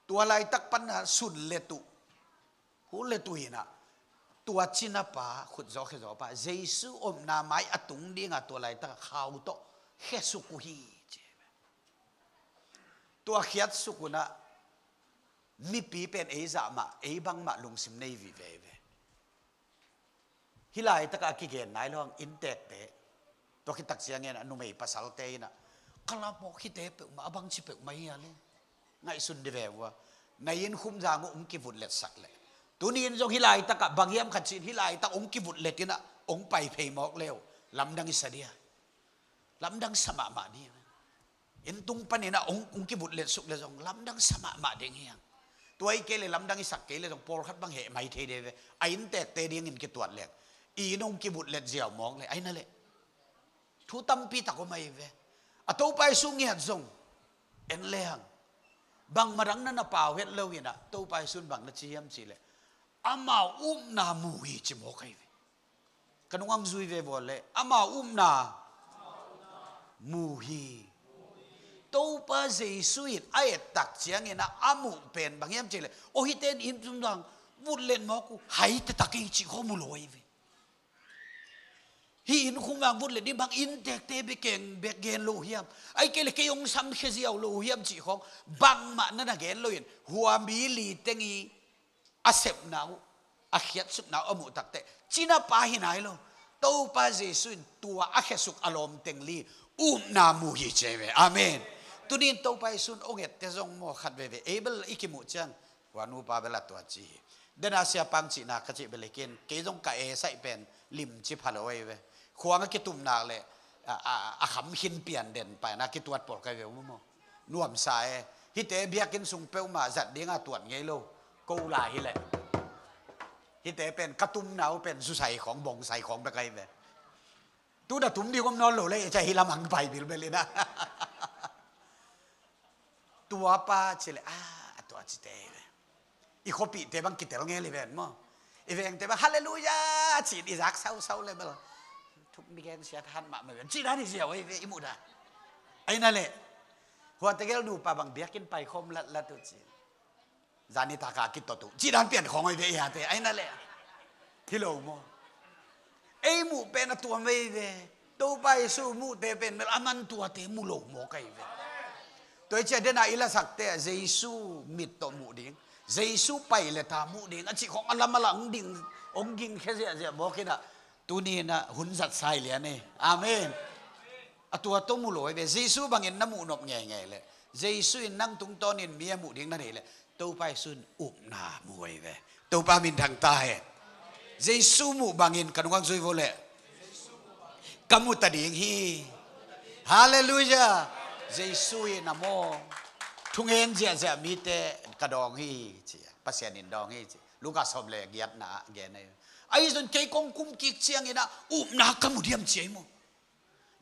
Tua laitak pan ah sun let uh, hun let uh in ah, tua cinapa, khutzaw khezaw pa, Jesu omna mai a tung dingah tua laitak ah khau tawh khiasuk uh hi ci hi ve. Tua khiatsuk un ah, mipi pen ei zah mah, ei bangmah lungsim nei vive ve. Hih laitakah a kigen nai lo hang inntekte. Tua khit tak ciangin a numei pasalte in ah, ka lamawk hihte peuhmah, a bangci peuhmah hi a le. Ngaihsun di ve vua. Na inn khumzang uh hong kivutletsak leh, tuni in zong hih laitakah bang hiam khat ci-in hih laitak hong kivutlet in ah hong pai phei mawk le uh, lamdang i sa dia. Lamdang sa mahmah ding. Inn tung panin ah hong, hong kivutlet suk leh zong lamdang sa mahmah ding hi hang. Tua hi kei leh lamdang i sak kei leh zong pawlkhat bang heh mai thei ding ve. A inntekte dingin kituat leng, i inn hong kivutlet ziau mawk leh, ahi na leh thu tampi tak om ahi ve. A Topa Jesu ngiat zong en le hang, bangmah dang na na pau het lo in ah, Topa Jesu in bang na ci hiam cih leh, amau upna mu hi ci mawk ahi ve. Ka nung ang zui ve vua leh, amau upna mu hi. Topa Jesu in a et tak ciangin ah a muh pen bang hiam cih leh, aw, hihte in inn tung dang vutlet mawk uh, hai taktak ei cih khawng mu lo ahi ve. Hih inn khum vang vut le ding bang inntekte bia keng bek gen lo hiam? Ahih kei le kei hong samkhia ziau lo hiam cih khawng bangmah na na gen loin hua mi li teng i a sepna uh, a khiatsukna uh a muh takteh cina pa hi nai lo. Topa Jesuh in tua a khiasuk a lawm teng li upna mu hi ci hi ve. Amen. Tuni in Topa Jesuh in hong ette zong maw khat veve ei bel i kimuh ciang Hua nupa bel a tua ci hi. Dena siapang cihna ka cih belikin kei zong ka e saih pen limci pha lo ei ve. Khuang a kitumnak le a, a, a kham khin pian den paina kituat pawl kai ve uh maw? Nuamsa e. Hihte biakinn sung peuhmah zat dinga tuat ngei lo. Ko la hileh hihte pen ka tumna uh pen zusai khawng bongsai khawng bek ai ve. Tuna tum ding om nawn lo le cia hi lamang pai bilbel ina. Tua pa ci le a, a tua cite hi ve. I khuapihte bang kitel ngel i ven maw? I vengte bang halleluia ci-in i zak sausau le bel thuk mi gen sia than mahmah ven ci dan i ziau ahi ve i muh dan. Aina le huategel nupa bang biakinn paikhawm latlat uh ci. Zani taka kitot uh ci dan pian khawng ahi ve i hate aina le. Hi lo maw? Ei muh pen a tuam ei ve. Topa Jesuh muhte pen mel a man tuate mu lo maw kai ve. Tua i cia dena i lasakte ah Jesuh mit tawh muh ding, Jesuh pai le ta muh ding a cih khawng a lam a lang ding hong gingkhia ziahziah mawk inah tuni inah hun zat sai lian ei. Amen. A tua tawh mu lo ei ve. Jesuh bangin na muh nop ngeingei leh Jesuh in nang tungtawnin mi a muh ding na nei leh Topa Jesuh in upna mu ei ve. Topa minthang ta hen. Jesuh muh bangin ka nungak zui vo leh ka mu ta ding hi. Halleluia. Jesuh in a maw thungen ziahziah mite ka dawng hi ci. Pasian in dawng hi ci. Luka sawm le giatna ah gen ahi. Ahi zon kei kong kum kik cianginah upna ka mu diam ci ahi maw?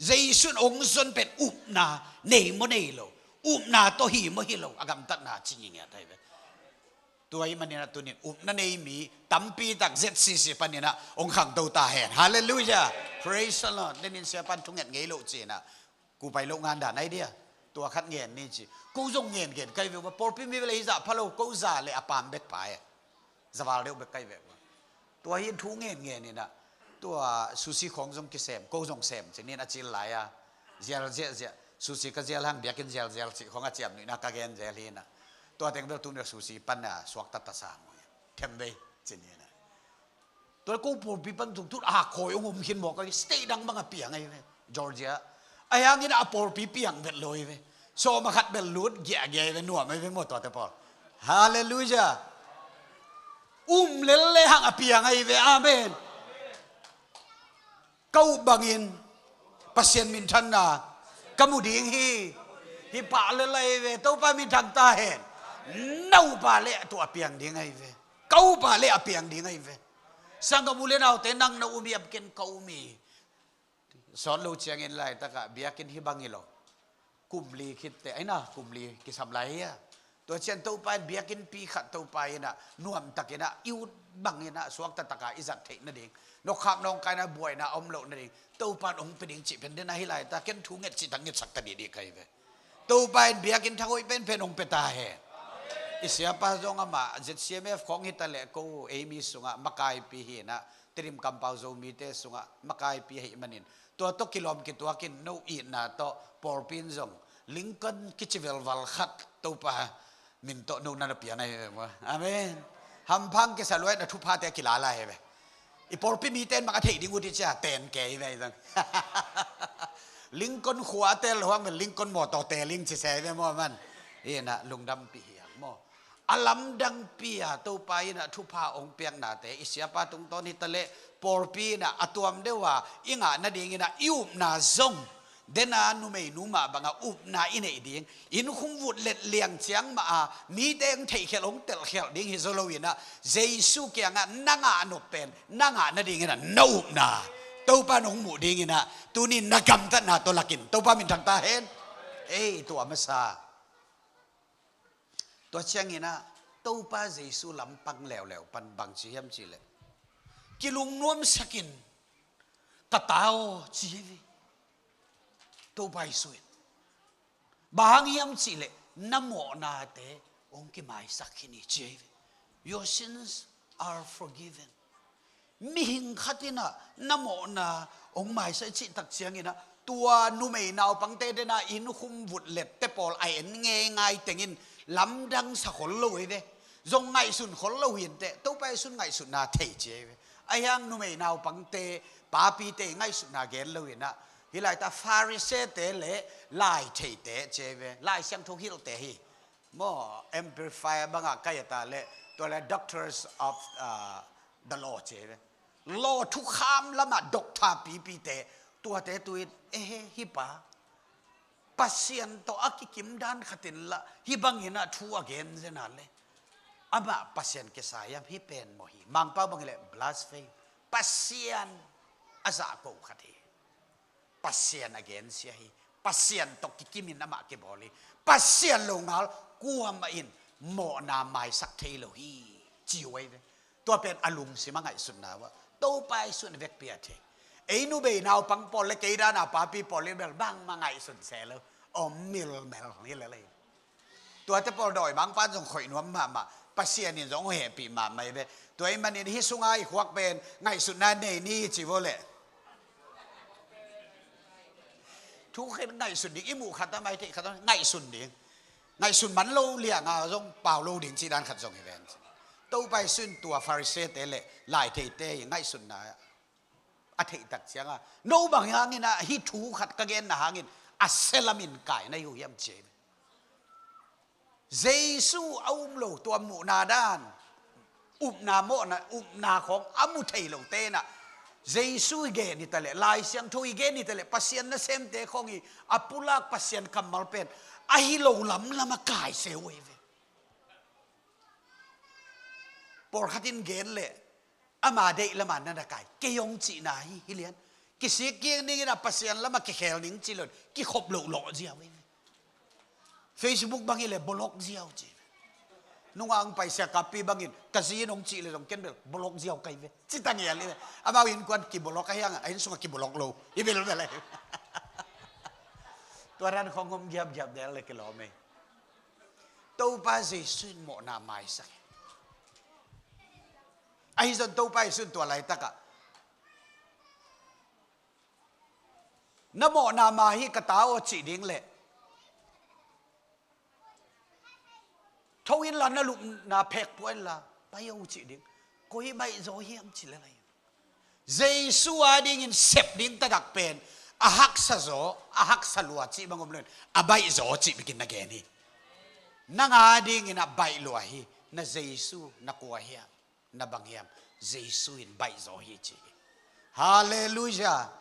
Jesuh in hong zon pen upna nei maw nei lo, upna tawh hi maw hi lo a gamtatna ci ngingiat ahi ve. Tua ahih maninah tunin upna nei mi tampi tak Z C C paninah hong khangto ta hen. Halleluia. Praise the Lord. Lenin siapan thunget ngei lo cinah ku pai loh ngan dan ahi dia. Tua khat ngen ni ci. Ko zong ngen ngen kai ve uh a pawlpi mi vele hi zah pha lo ko za le a pam bek pha e. Zaval deuh bek kai ve uh a. Tua hi thu ngen ngen inah tua susi khawng zong kisem ko zong sem ci nin a cil lai a. Zial ziahziah susi ka zial hang biakinn zialzial cih khawng a ciam nuihna ka gen zel hi inah. Tua teng bel tun bek susi pan a suakta ta sang uh hi. Them vei ci ni inah. Tua ko pawlpi pan tung tut a khawi hong um khin mawk ahi state dang bang a piang ahi ve. Georgia. Ahi hangin a pawlpi piang vet lo ahi ve. Sawm a khat bel lut giahgiah ahi ve nuam ahi ve maw tuate pawl. Halleluia. Um lel le hang a piang ahi ve. Amen. Ka up bangin Pasian minthanna ka mu ding hi. Hi pah lel ahi ve. Topa minthang ta hen. Na upa le tua a piang ding ahi ve. Ka upa le a piang ding ahi ve. Sanggam u le naute nang na um hiam ken ka um hi. Sawt lo ciangin laitakah biakinn hi bang hi lo. Kum li khitte aina kum li kisam lai hi a. Tua cian Topa in biakinnpi khat Topa inah nuamtakinah i ut banginah suakta taka i zat theih nading, nokkhak nawngkaina buaina a om loh nading Topa in hong pe ding cih pen dena hi laita ken thu nget cih tak ngetsak ta dihdi kai ve. Topa in biakinn thanghoih penpen hong pe ta hen. I siapa zong amah Z C M F khawng hita leh ko eimi sungah makaipi hinah Tedim kampau Zomite sungah makaipi ahih manin tua tawh kilawm kituakin no itna tawh pawlpi in zong Lincoln kici velval khat Topa min tawh no na na pian ahi ve maw. Amen. Hamphang kisa luai na thuphate a kilala hi ve. I pawlpi mite in mak a theih ding uh ti cia ten ke hi ve zong. Lincoln khua a tel huang ve Lincoln mawtaw teling ci se hi ve maw man. Inah lungdampi hiang maw. A lamdangpi a Topa inah thupha hong piaknate i siapa tungtawn hita leh pawlpi inah a tuam deuh a i ngah nadinginah i upna zong dena numei nu mah banga upna i neih ding, inn khum vut let liang ciang mah a mite hong theihkhialh hong telhkhialh ding hi zo loinah Jesuh kiangah na ngah nop pen na ngah nadinginah na upna Topa in hong muh dinginah tuni na gamtatna tawh lakin Topa minthang ta hen. Ei tua masa. Tua cianginah Topa Jesuh lampang leuleu pan bang ci hiam cihleh kilungnuamsakin ka ta aw ci hi ve. Topa Jesuh in bang hang hiam cihleh na mawhnate hong kimaisak khin hi ci hi ve. Your sins are forgiven. Mihing khat in ah na mawhna hong maisak cih tak ciangin ah, tua numei naupangte den ah inn khum vut lette pawl a en ngeingai tengin lamdang sa khol lo hi ve. Zong ngaihsun khol lo hi inteh, Topa Jesu in ngaihsutna thei ci hi ve. Ahi hang numei naupangte, papite ngaihsutna gen lo in ah, hih laitak Pharisee-te le lai theite ci hi ve. Lai Siangtho hilhte hi. Maw, amplifier bangah kai a ta leh, tua leh doctors of, ah, the law ci hi ve. Law thukham lamah doctor pipite, tuate tu in, "Ehe, hih pa Pasian tawh a kikim dan khat in lah hih bangin ah thu a gen zen a leh, amah Pasian kisa hiam? Hih pen maw hi, Mangpau bang hi leh blaspheme, Pasian a zahko khat hi. Pasian a gensia hi. Pasian tawh kikimin amah kibawl hi. Pasian lo ngal kuamah in mawhna maisak thei lo hi," ci uh ahi ve. Tua pen a lungsim a ngaihsutna uh ah Topa Jesu in vekpi a thei. Ei numei naupang pawl le kei dan a papi pawl in bel bangmah ngaihsun se lo, om milmel hi lel hi. Tuate pawl dawimangpa'n zong khoih nuam mahmah, Pasian in zong hong hehpih mahmah hi ve. Tua ahih manin hih sunga i khuak pen ngaihsutna nei ni ci vo leh. Thu khat ngaihsun ding, i muh khat a, mai theih khat a ngaihsun ding. Ngaihsun man lo lianga zong pau lo ding cih dan khat zong hi ven. Topa Jesu in tua Pharisee-te le lai theite i ngaihsutna a theih tak cianga, "No bang hangin ah hih thu khat ka genna hangin a sia lamin kai na hi uh hiam?" ci hi ve. Jesu a um lo, tua muhna dan, upna mawhna, upna khawng a mu thei lote in ah, Jesu i gen hi ta leh, Lai Siangtho i gen hi ta leh, Pasian nasemte khawng i a pulak Pasian kammal pen ahi lo lamlam a kai se uh hi ve. Pawlkhat in gen leh, ama deih lamah na na kai, kei hong cihna hi, hi lian. Kisik kik ning in ah Pasian lamah kikhel ning ci lo in kikhop loh lawh ziau hi ve. Facebook bang hi leh block ziau ci. Nungah hong paisia kappi bangin ka zi in hong cih leh zong ken bel block ziau kai ve, ci ta ngial hi ve. Amau innkuan kiblock ahi hang a, a inn sungah kiblock lo hi bel bel hi. Tua dan khawng hong giapgiap del leh kilawm hi. Topa Jesu in mawhna maisak hi. Ahi zong Topa Jesu in tua laitakah, "Na mawhna mai hi, ka ta aw," cih ding leh, "Tho inla, na lupna phek pua inla, pai aw," cih ding, koi baih zaw hiam ci lel hi. Jesu adingin sep ding taktak pen a haksa zaw, a haksa lua cih bang om lo in, a baih zaw cih bekin na gen hi. Nang adingin a baih lua hi. Na Jesu, na kua hiam? Na bang hiam? Jesu in baih zaw hi ci hi. Halleluiah.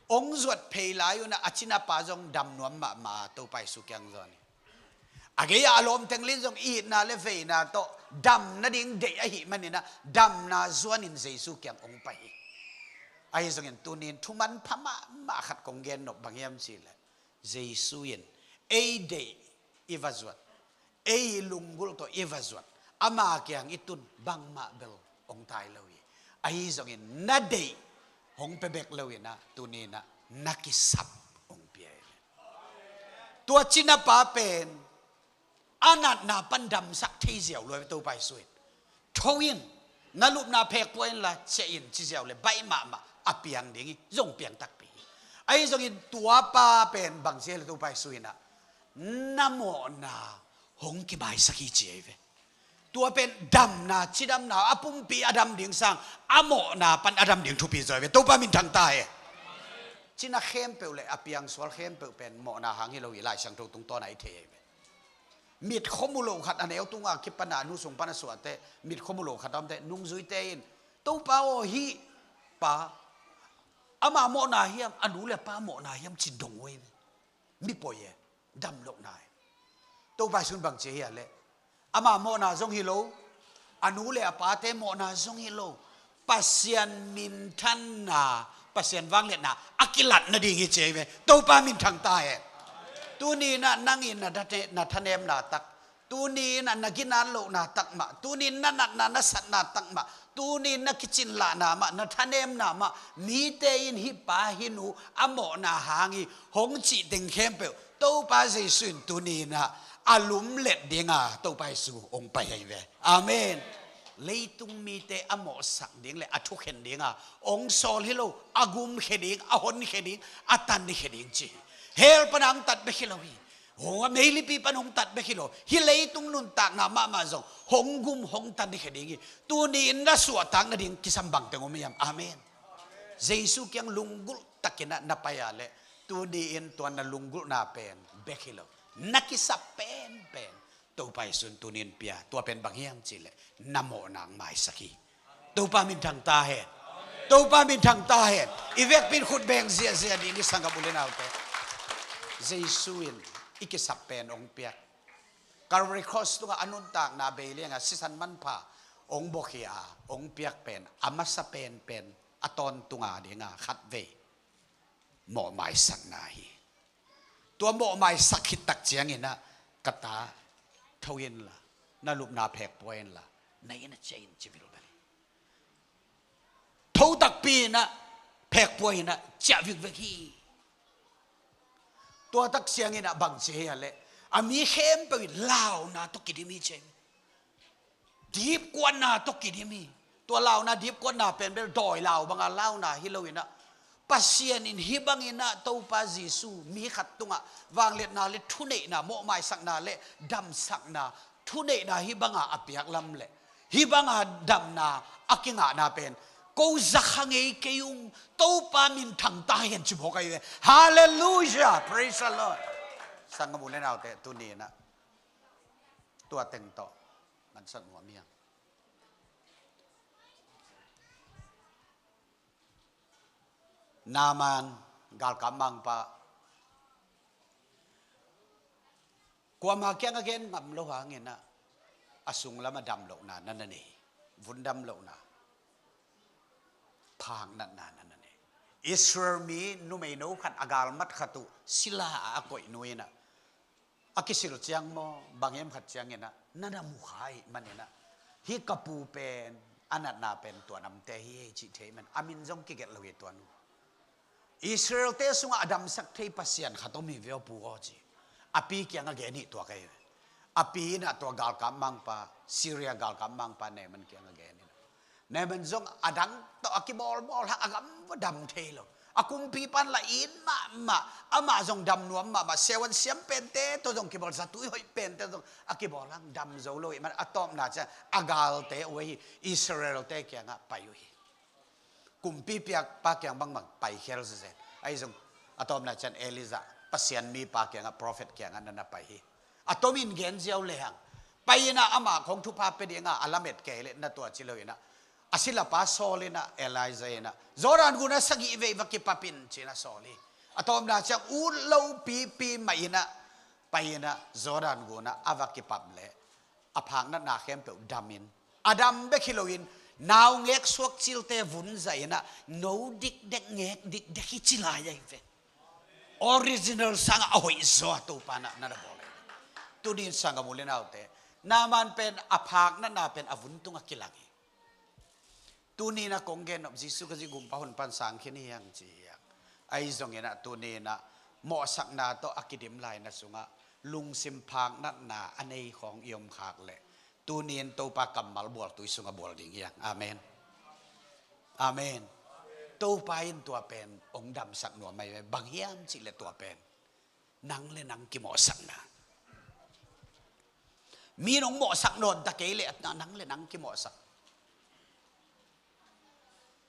Hong zuat phei lai un ah a cina pa zong dam nuam mahmah, Topa Jesu kiang zawn hi. A gei-ah a lawmte lin zong itna le veina tawh dam nading deih ahih manin ah damna zuanin Jesu kiang hong pai hi. Ahi zongin tuni in thu manpha mahmah khat kong gen nop, bang hiam cih leh, Jesu in ei deih i va zuat, ei lunggulh tawh i va zuat, ama kiang i tun bangmah bel hong tai lo hi. Ahi zongin na deih hong pia bek lo in ah tuni in ah na kisap hong pia hi. Tua cina pa pen a natna pan damsak thei ziau lua hi, Topa Jesu in, "Tho in, na lupna phek pua inla, ciah in," ci ziau leh baih mahmah, a piang ding hi, zong piang takpi hi. Ahi zongin tua pa pen bang ci hiam leh, Topa Jesu in ah, "Na mawhna hong kimaisak hi," ci hi ve. Tua pen damna, cidamna, a pumpi a dam ding sang, a mawhna pan a dam ding thupi zaw hi ve. Topa minthang ta hen. Cina khempeuh le a piangsual khempeuh pen mawhna hang hi lo hi, Lai Siangtho tungtawn ah i thei hi ve. Mit khua mu lo khat a neu tungah kipan a, a nu sung pan a suahte, mit khua mu lo khat a omte, nungzuite in, "Topa aw, hih pa, ama mawhna hiam, a nu le a pa mawhna hiam?" ci dong uh hi ve. Mi poi e, dam lohna hi. Topa Jesu in bang ci hiam leh, "Ama mawhna zong hi lo, a nu le a pate mawhna zong hi lo, Pasian minthanna, Pasian vangliatna a kilat nading hi," ci hi ve. Topa minthang ta hen. Tuni in ah nang in na thane-, na thanemna tak, tuni in ah na ginat lohna tak mah, tuni in na natna na satna tak mah, tuni in na kicinlahna mah, na thanemna mah, mite in hih pa hih nu a mawhna hang hi hong cih teng khempeuh, Topa Jesu in tuni in ah a lumlet dinga Topa Jesu hong pai hi ve. Amen. Leitung mite a mawhsak ding le a thukhen dinga hong sawl hi lo, a gumkhia ding, a honkhia ding, a tankhia ding ci hi. Hell pana hong tat bek hi lo hi. Hong a meilipi pan hong tat bek hi lo. Hih leitung nuntakna mahmah zong hong gum, hong tankhia ding hi. Tuni-in na suahtak nading kisam bangteng om hiam? Amen. Jesu kiang lunggulh takin ah na pai a leh, tuni-in tua na lunggulhna pen bek hi lo, na kisap penpen Topa Jesu in tuni-in pia. Tua pen bang hiam cih leh na mawhna hong maisak hi. Topa minthang ta hen. Topa minthang ta hen. I vekpi in khut beng ziahziah dih ni, sanggam u le naute. Jesu in i kisap pen hong piak. Calvary Cross tungah a nuntakna bei lianga sisan manpha hong buakhia a hong piak pen a masa penpen, a tawntunga dinga khatvei mawhmaisakna hi. Tua mawhmaisak khit tak ciangin ah, ka ta, tho inla, na lupna phekpua inla, na inn ah ciah in ci vilvel hi. Tho takpi in ah, phekpua in ah ciah vikvek hi. Tua tak ciangin ah bang ci hiam leh, a mi khempeuh in launa tawh kidim hi ci hi. Dipkuatna tawh kidim hi. Tua launa, dipkuatna pen bel dawi lau banga launa hi lo in ah, Pasian in hih bangin ah Topa Jesu mi khat tungah vangliatna le thuneihna, mawhmaisakna le damsakna, thuneihna hih banga a piak lam leh hih banga damna a kingahna pen ko za kha ngei kei ung, Topa minthang ta hen ci mawk ahi ve. Halleluiah, praise the Lord. Sanggam u le naute, tuni in ah tua teng tawh mansak nuam hiam? Naaman, galkap mangpa, kuama kiang a gen ngam lo hangin ah, a sunglam a dam lohna na na nei, vundam lohna, phaknatna na na nei. Israel mi numeino khat a galmat khat uh sila a a koih nu in ah, a kisil ciang maw, bang hiam khat ciangin ah, na na mu kha ahih manin ah, hih ka pu pen a natna pen tua namte hi hei cih thei man, a min zong kigelh lo hi tua nu. Israelte sungah a damsak thei Pasian khat om hi ve aw pu aw ci. A pi kiang a gen hi tua ka hi ve. A pi in ah tua galkap mangpa, Syria galkap mangpa Naaman kiang a gen hi. Naaman zong a dang tawh a kibawlbawl hang a gam va dam thei lo. A kumpipa in la it mahmah, amah zong dam nuam mahmah, seven siam pente tawh zong kibawl, zatui hoih pente zong a kibawl hang dam zo lo ahih man a tawpna ciang a galte uh ahi Israelte kiangah pai uh hi. Kumpi piakpa kiang bangbang pai khel zezen. Ahi zong a tawpna ciang Elijah, Pasian mipa kiangah, prophet kiangah na na pai hi. A tomin gen ziau lehang, pai in ah amah khong thupha pia dinga a lamet kei leh na tua ci lo in ah, a silapa sawl in ah, Elijah in ah, Jordan gun ah sagih vei va kipap in ci-in a sawl hi. A tawpna ciang ut lo pipi mah in ah, pai in ah Jordan gun ah a va kipap leh a phaknatna khempeuh dam in, a dam bek hi loin naungek suak cilte vun zah in ah, no dikdek, ngek dikdek hi ci lai ahi ve. Original sangah a hoih zaw a Topa in ah na na bawl ahi ve. Tuni in sanggam u le naute, Naaman pen a phaknatna pen a vun tungah kilang hi. Tuni in ah kong gen nop, Jesu Khazih gumpa hun pan sang khin hi hang ci hi hang. Ahi zongin ah tuni in ah mawhsakna tawh a kidim laina sungah lungsim phaknatna a nei khawng i om khak leh, tuni in Topa kammal bualtui sungah bual ding hi hang. Amen. Amen. Topa in tua pen hong damsak nuam ahi ve. Bang hiam cih leh tua pen nang le nang kimawhsakna. Mi in hong mawhsak nawn ta kei leh, nang le nang kimawhsak.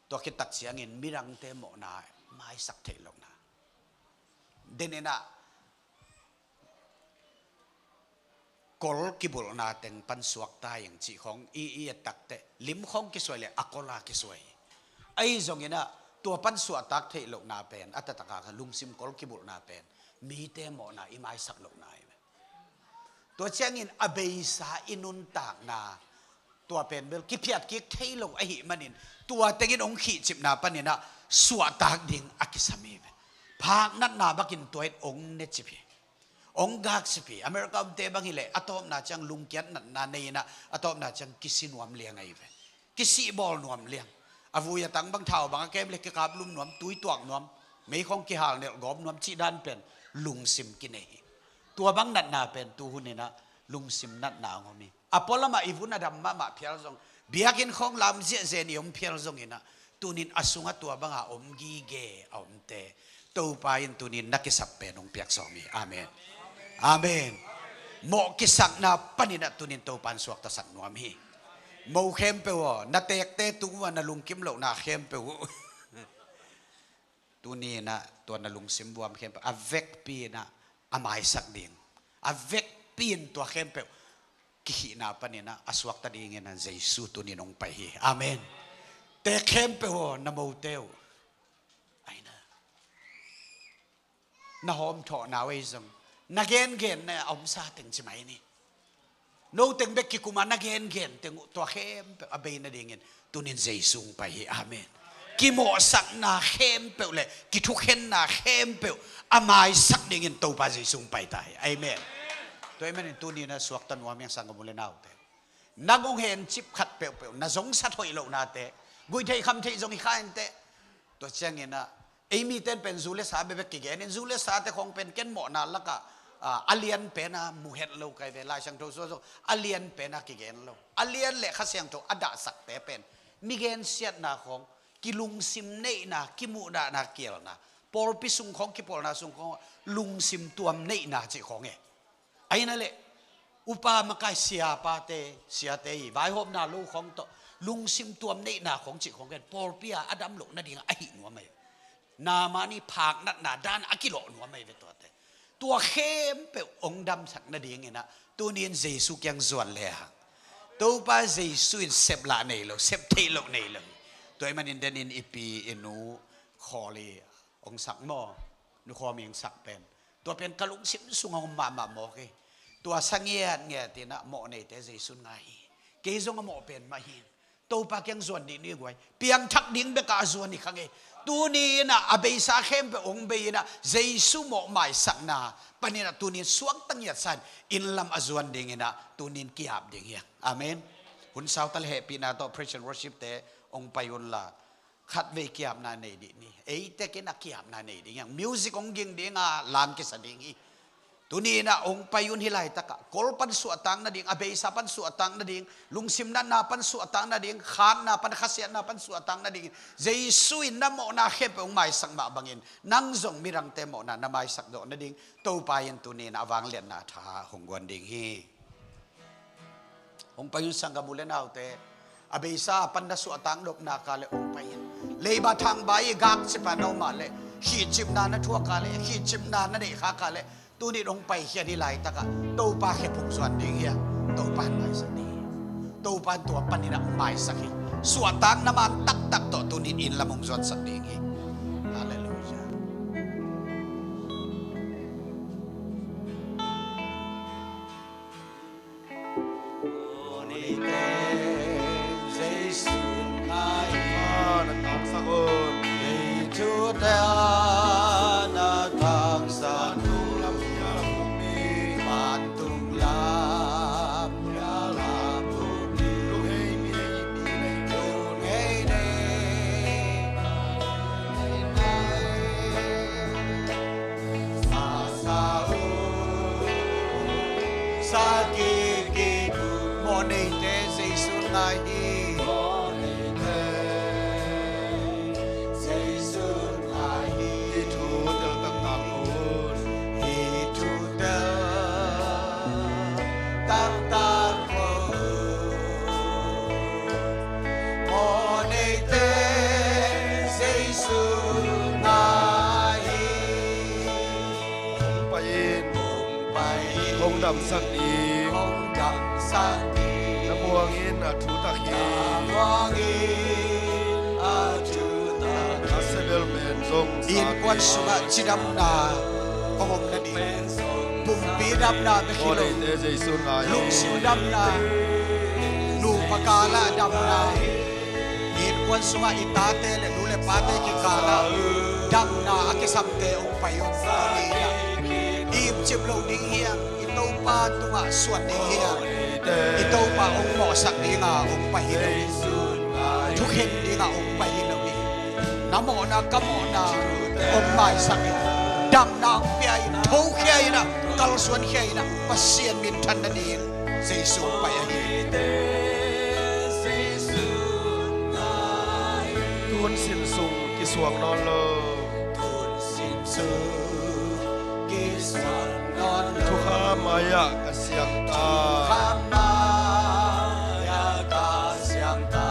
Tua khit tak ciangin midangte mawhna maisak theih lohna. Den in ah kol kibulhna teng pan suakta ing cih khawng i, i et takteh lim khawng kisuai leh a kol a kisuai. Ahi zongin ah tua pan suahtak theih lohna pen, a taktak a lungsim kol kibulhna pen mite mawhna i maisak lohna hi. Tua ciangin a beisa i nuntakna, tua pen bel kiphiat kik thei lo ahih manin, tua tengin hong khihcipna panin ah suahtak ding a kisam hi ve. Phaknatna bakin tua in hong necip hi. Hong gakcip hi. America omte bang hileh a tawpna ciang lungkiat natna nei in ah, a tawpna ciang kisi nuam liang ahi ve. Kisihbawl nuam liang. A vui a tang bang, thau bang a kem leh kikaplum nuam, tui tuak nuam, meikhong kihal nelh gawp nuam cih dan pen lungsim kinei hi. Tua bang natna pen tu hun in ah lungsim natna hong om hi. A pualamah i vun a dam mahmah phial zong, Biakinn khawng lam ziahziah in i om phial zongin ah, tunin a sungah tua banga om gige a omte Topa in tunin na kisap pen hong piak sawm hi. Amen. Amen. Mawh kisakna panin ah tunin Topa in suaktasak nuam hi. Mo khempeuh aw, na teekte tung uh a na lungkim lohna khempeuh uh tuni in ah tua na lungsim buam khempeuh a vekpi in ah a maisak ding, a vekpi in tua khempeuh kikhihna panin ah a suakta dingin ah Jesu tunin hong pai hi. Amen. Teek khempeuh aw, na mote uh, ai na, na hawmthawhna uh ei zong, na gengenna a omsa teng ci mai ni. No teng bek kikum a na gengen teng uh, tua khempeuh a bei nadingin tunin Jesu hong pai hi. Amen. Kimawhsakna khempeuh le kithukhenna khempeuh a maisak dingin Topa Jesu hong pai ta hi. Amen. Tua ahih manin tuni in ah suakta nuam hi ing, sanggam u le naute. Nang hong hencip khat peuhpeuh, na zongsat hoih lohnate, guih theih kham theih zong hi kha inteh. Tua ciangin ah ei mite in pen zu le sa bekbek kigen in, zu le sate khawng pen ken mawhna lakah, ah, a lian pen a mu het lo ka hi ve. Lai Siangtho sung zong a lian pen a kigen lo. A lian le Kha Siangtho a dahsakte pen mi gensiatna khawng, kilungsim neihna, kimuhdahna kielna, pawlpi sung khawng, kipawlna sung khawng lungsim tuam neihna cih khawng e. Ahi na leh upa makai siapate, siate hi, vaihawmna lo khawng tawh lungsim tuam neihna khawng cih khawng ken pawlpi a a dam loh nading a hih nuam ahi. Naaman i phaknatna dan a kilawh nuam ahi ve tuate. Tua khempeuh hong damsak nadingin ah tunin Jesu kiang zuan le hang, Topa Jesu in sep lah nei lo, sep theih loh nei lo. Tua ahih manin denin i pi i nu khawl hi, hong sak maw, nu khawm i hong sak pen, tua pen ka lungsim sungah om mahmah mawk hi. Tua sa ngiatngiat in ah mawh neite Jesu in ngai hi. Kei zong a mawh pen mah hi. Topa kiang zuan dih ni guai. Piangthak ding bekah a zuan hi kha ngei. Tuni in ah a beisa khempeuh hong bei in ah Jesu mawh maisakna panin ah tuni in suakta ngiatsa in inn lam a zuan dingin ah tuni in ki-ap ding hi. Amen. Hun sau ta le hehpihna tawh praise and worship te hong pai un la. Khatvei ki-apna nei dih ni. Ei tekin a ki-apna nei ding hi hang. Music hong ging ding a, lam kisa ding hi. Tuni in ah hong pai un, hih laitakah kol pan suahtak nading, a beisa pan suahtak nading, lungsim natna pan suahtak nading, khakna pan, khasiatna pan suahtak nading, Jesu in na mawhna khempeuh hong maisak mah bangin nang zong midangte mawhna na maisak zawh nading Topa in tuni in a vangliatna tha hong guan ding hi. Hong pai un sanggam u le naute. A beisa pan na suahtak nopna ka le hong pai in. Leiba thangba i gak cipa na om a le, khihcipna na thuak a le, khihcipna na neih kha ka le, tuni in hong paikhia ni laitakah Topa khe phung zuan ding hi a, Topa in maisak ding hi. Topa in tua panin ah hong maisak hi. Suahtakna man taktak tawh tuni in inn lam hong zuansak ding hi. Halleluiah. Mawh neite Jesu ngai hi. Hih thu tel taktak ko un. Hih thu tel taktak ko un. Mawh neite Jesu ngai hi. Hong pai in. Hong pai in. Hong damsak ding. Hong damsak ding. Na muang in a thutak hi. Na muang in a thutak hi. A sebel pen zong innkuan sungah cidamna hong om nading. Pumpi damna bek hi lo. Mawh neite Jesu ngai hi. Lungsim damna, nupa kalah damna, innkuan sungah i tate le nu le pate kikalah damna a kisamte hong pai un. I ipcip loh ding hi hang, i Topa tungah suan ding hi hang. I Topa hong mawhsak dinga hong pai hi lo hi. Thukhen dinga hong pai hi lo hi. Na mawhna, ka mawhna hong maisak in, damna hong pia in, thokhia in ah, kalsuankhia in ah, Pasian minthan nading Jesu hong pai ahi hi. Sin sung kisuang nawn lo. Tun sin sung kisuang nawn lo. Thukham mai-ah ka siangta. Thukham mai-ah ka siangta.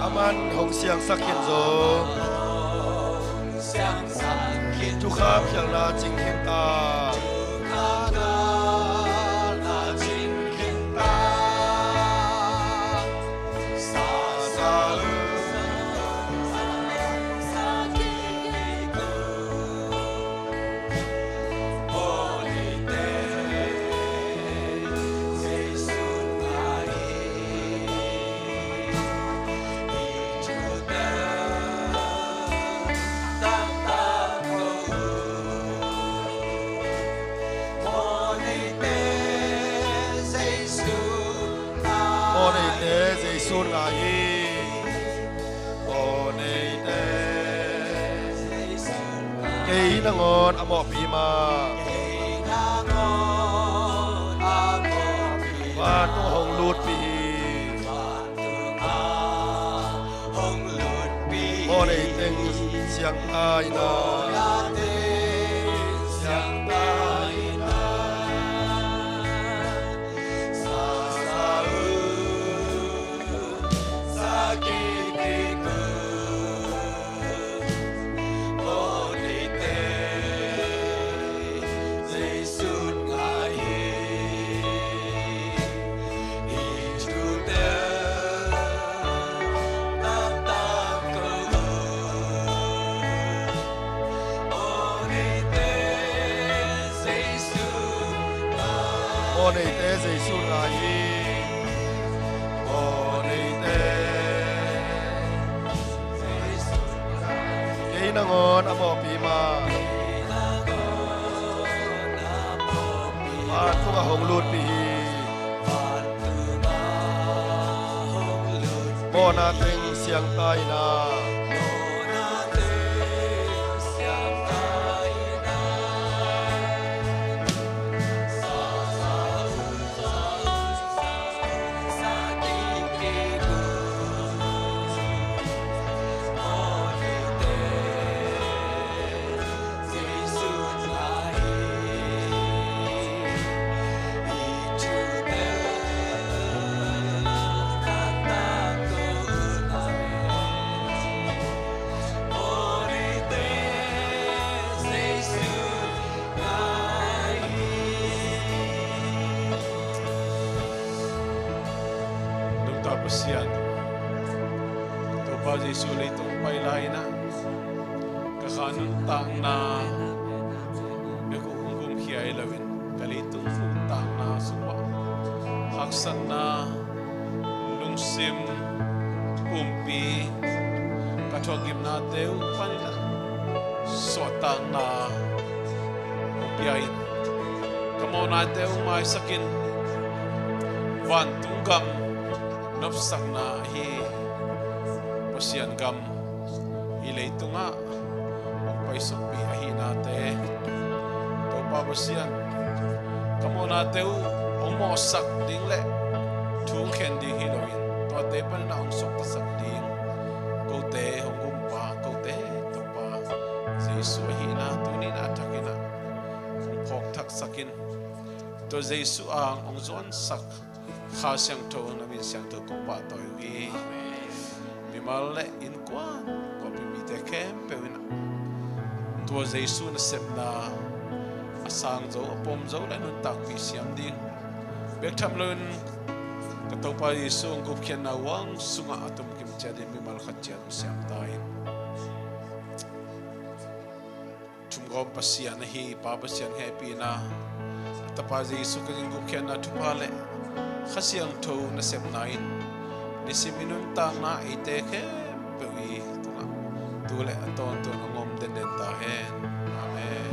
Aman hong siangsak khin zo. Hong siangsak khin zo. Thukham khialhna cing khin ta. Thukham khialhna cing khin ta. Mawhneite Jesu'n ngai hi. Mawhneite Jesu'n ngai hi. Kei nangawn a mawhpi mah. Kei nangawn a mawhpi mah. Vantung hong lutpih hi. Mawhnei teng siangta in a. Mawhneite Jesu'n ngai hi. Mawhneite Jesu'n ngai hi. Kei nangawn a mawhpi mah. Vantung ah hong lutpih hi. Mawhna teng siangta in a. Nungta Pasian, Topa Jesuh leitung pai lai-in ah ka kha nuntakna bek uh hong gumkhia hi loin, ka leitung nuntakna sungah haksatna, lungsim pumpi, ka thuakgimnate uh panin ah suahtakna hong pia in, ka mawhnate uh maisak in, vantung gam nopsakna ahi Pasian gam hih leitungah hong paisukpih ahihnate, Topa Pasian, ka mawhnate uh hong mawhsak ding le thu hong khen ding hi loin, tuate panin ah hong suaktasak ding kote hong gumpa, kote Topa Jesuh ahihna tuni-in ah a thakin ah hong phawkthaksak in, tua Jesuh a hong zuansak Kha Siangtho na min siangtho kong pahtawi uh hi. Mimal le innkuan, khuapi mite khempeuh in ah tua Jesuh nasepna a sang zo, a pom zo le nuntakpih siam ding, bek tham loin ka Topa Jesuh hong gupkhiatna uang sungah a tomkim ciat in mimal khat ciat hong siam ta in. Thumgawm Pasian ahi Pa Pasian hehpihna, a Tapa Jesuh Khazih gupkhiatna thupha le Kha Siangtho nasepna in nisim i nuntakna eite khempeuh i tungah tu le a tawntung hong om denden ta hen. Amen.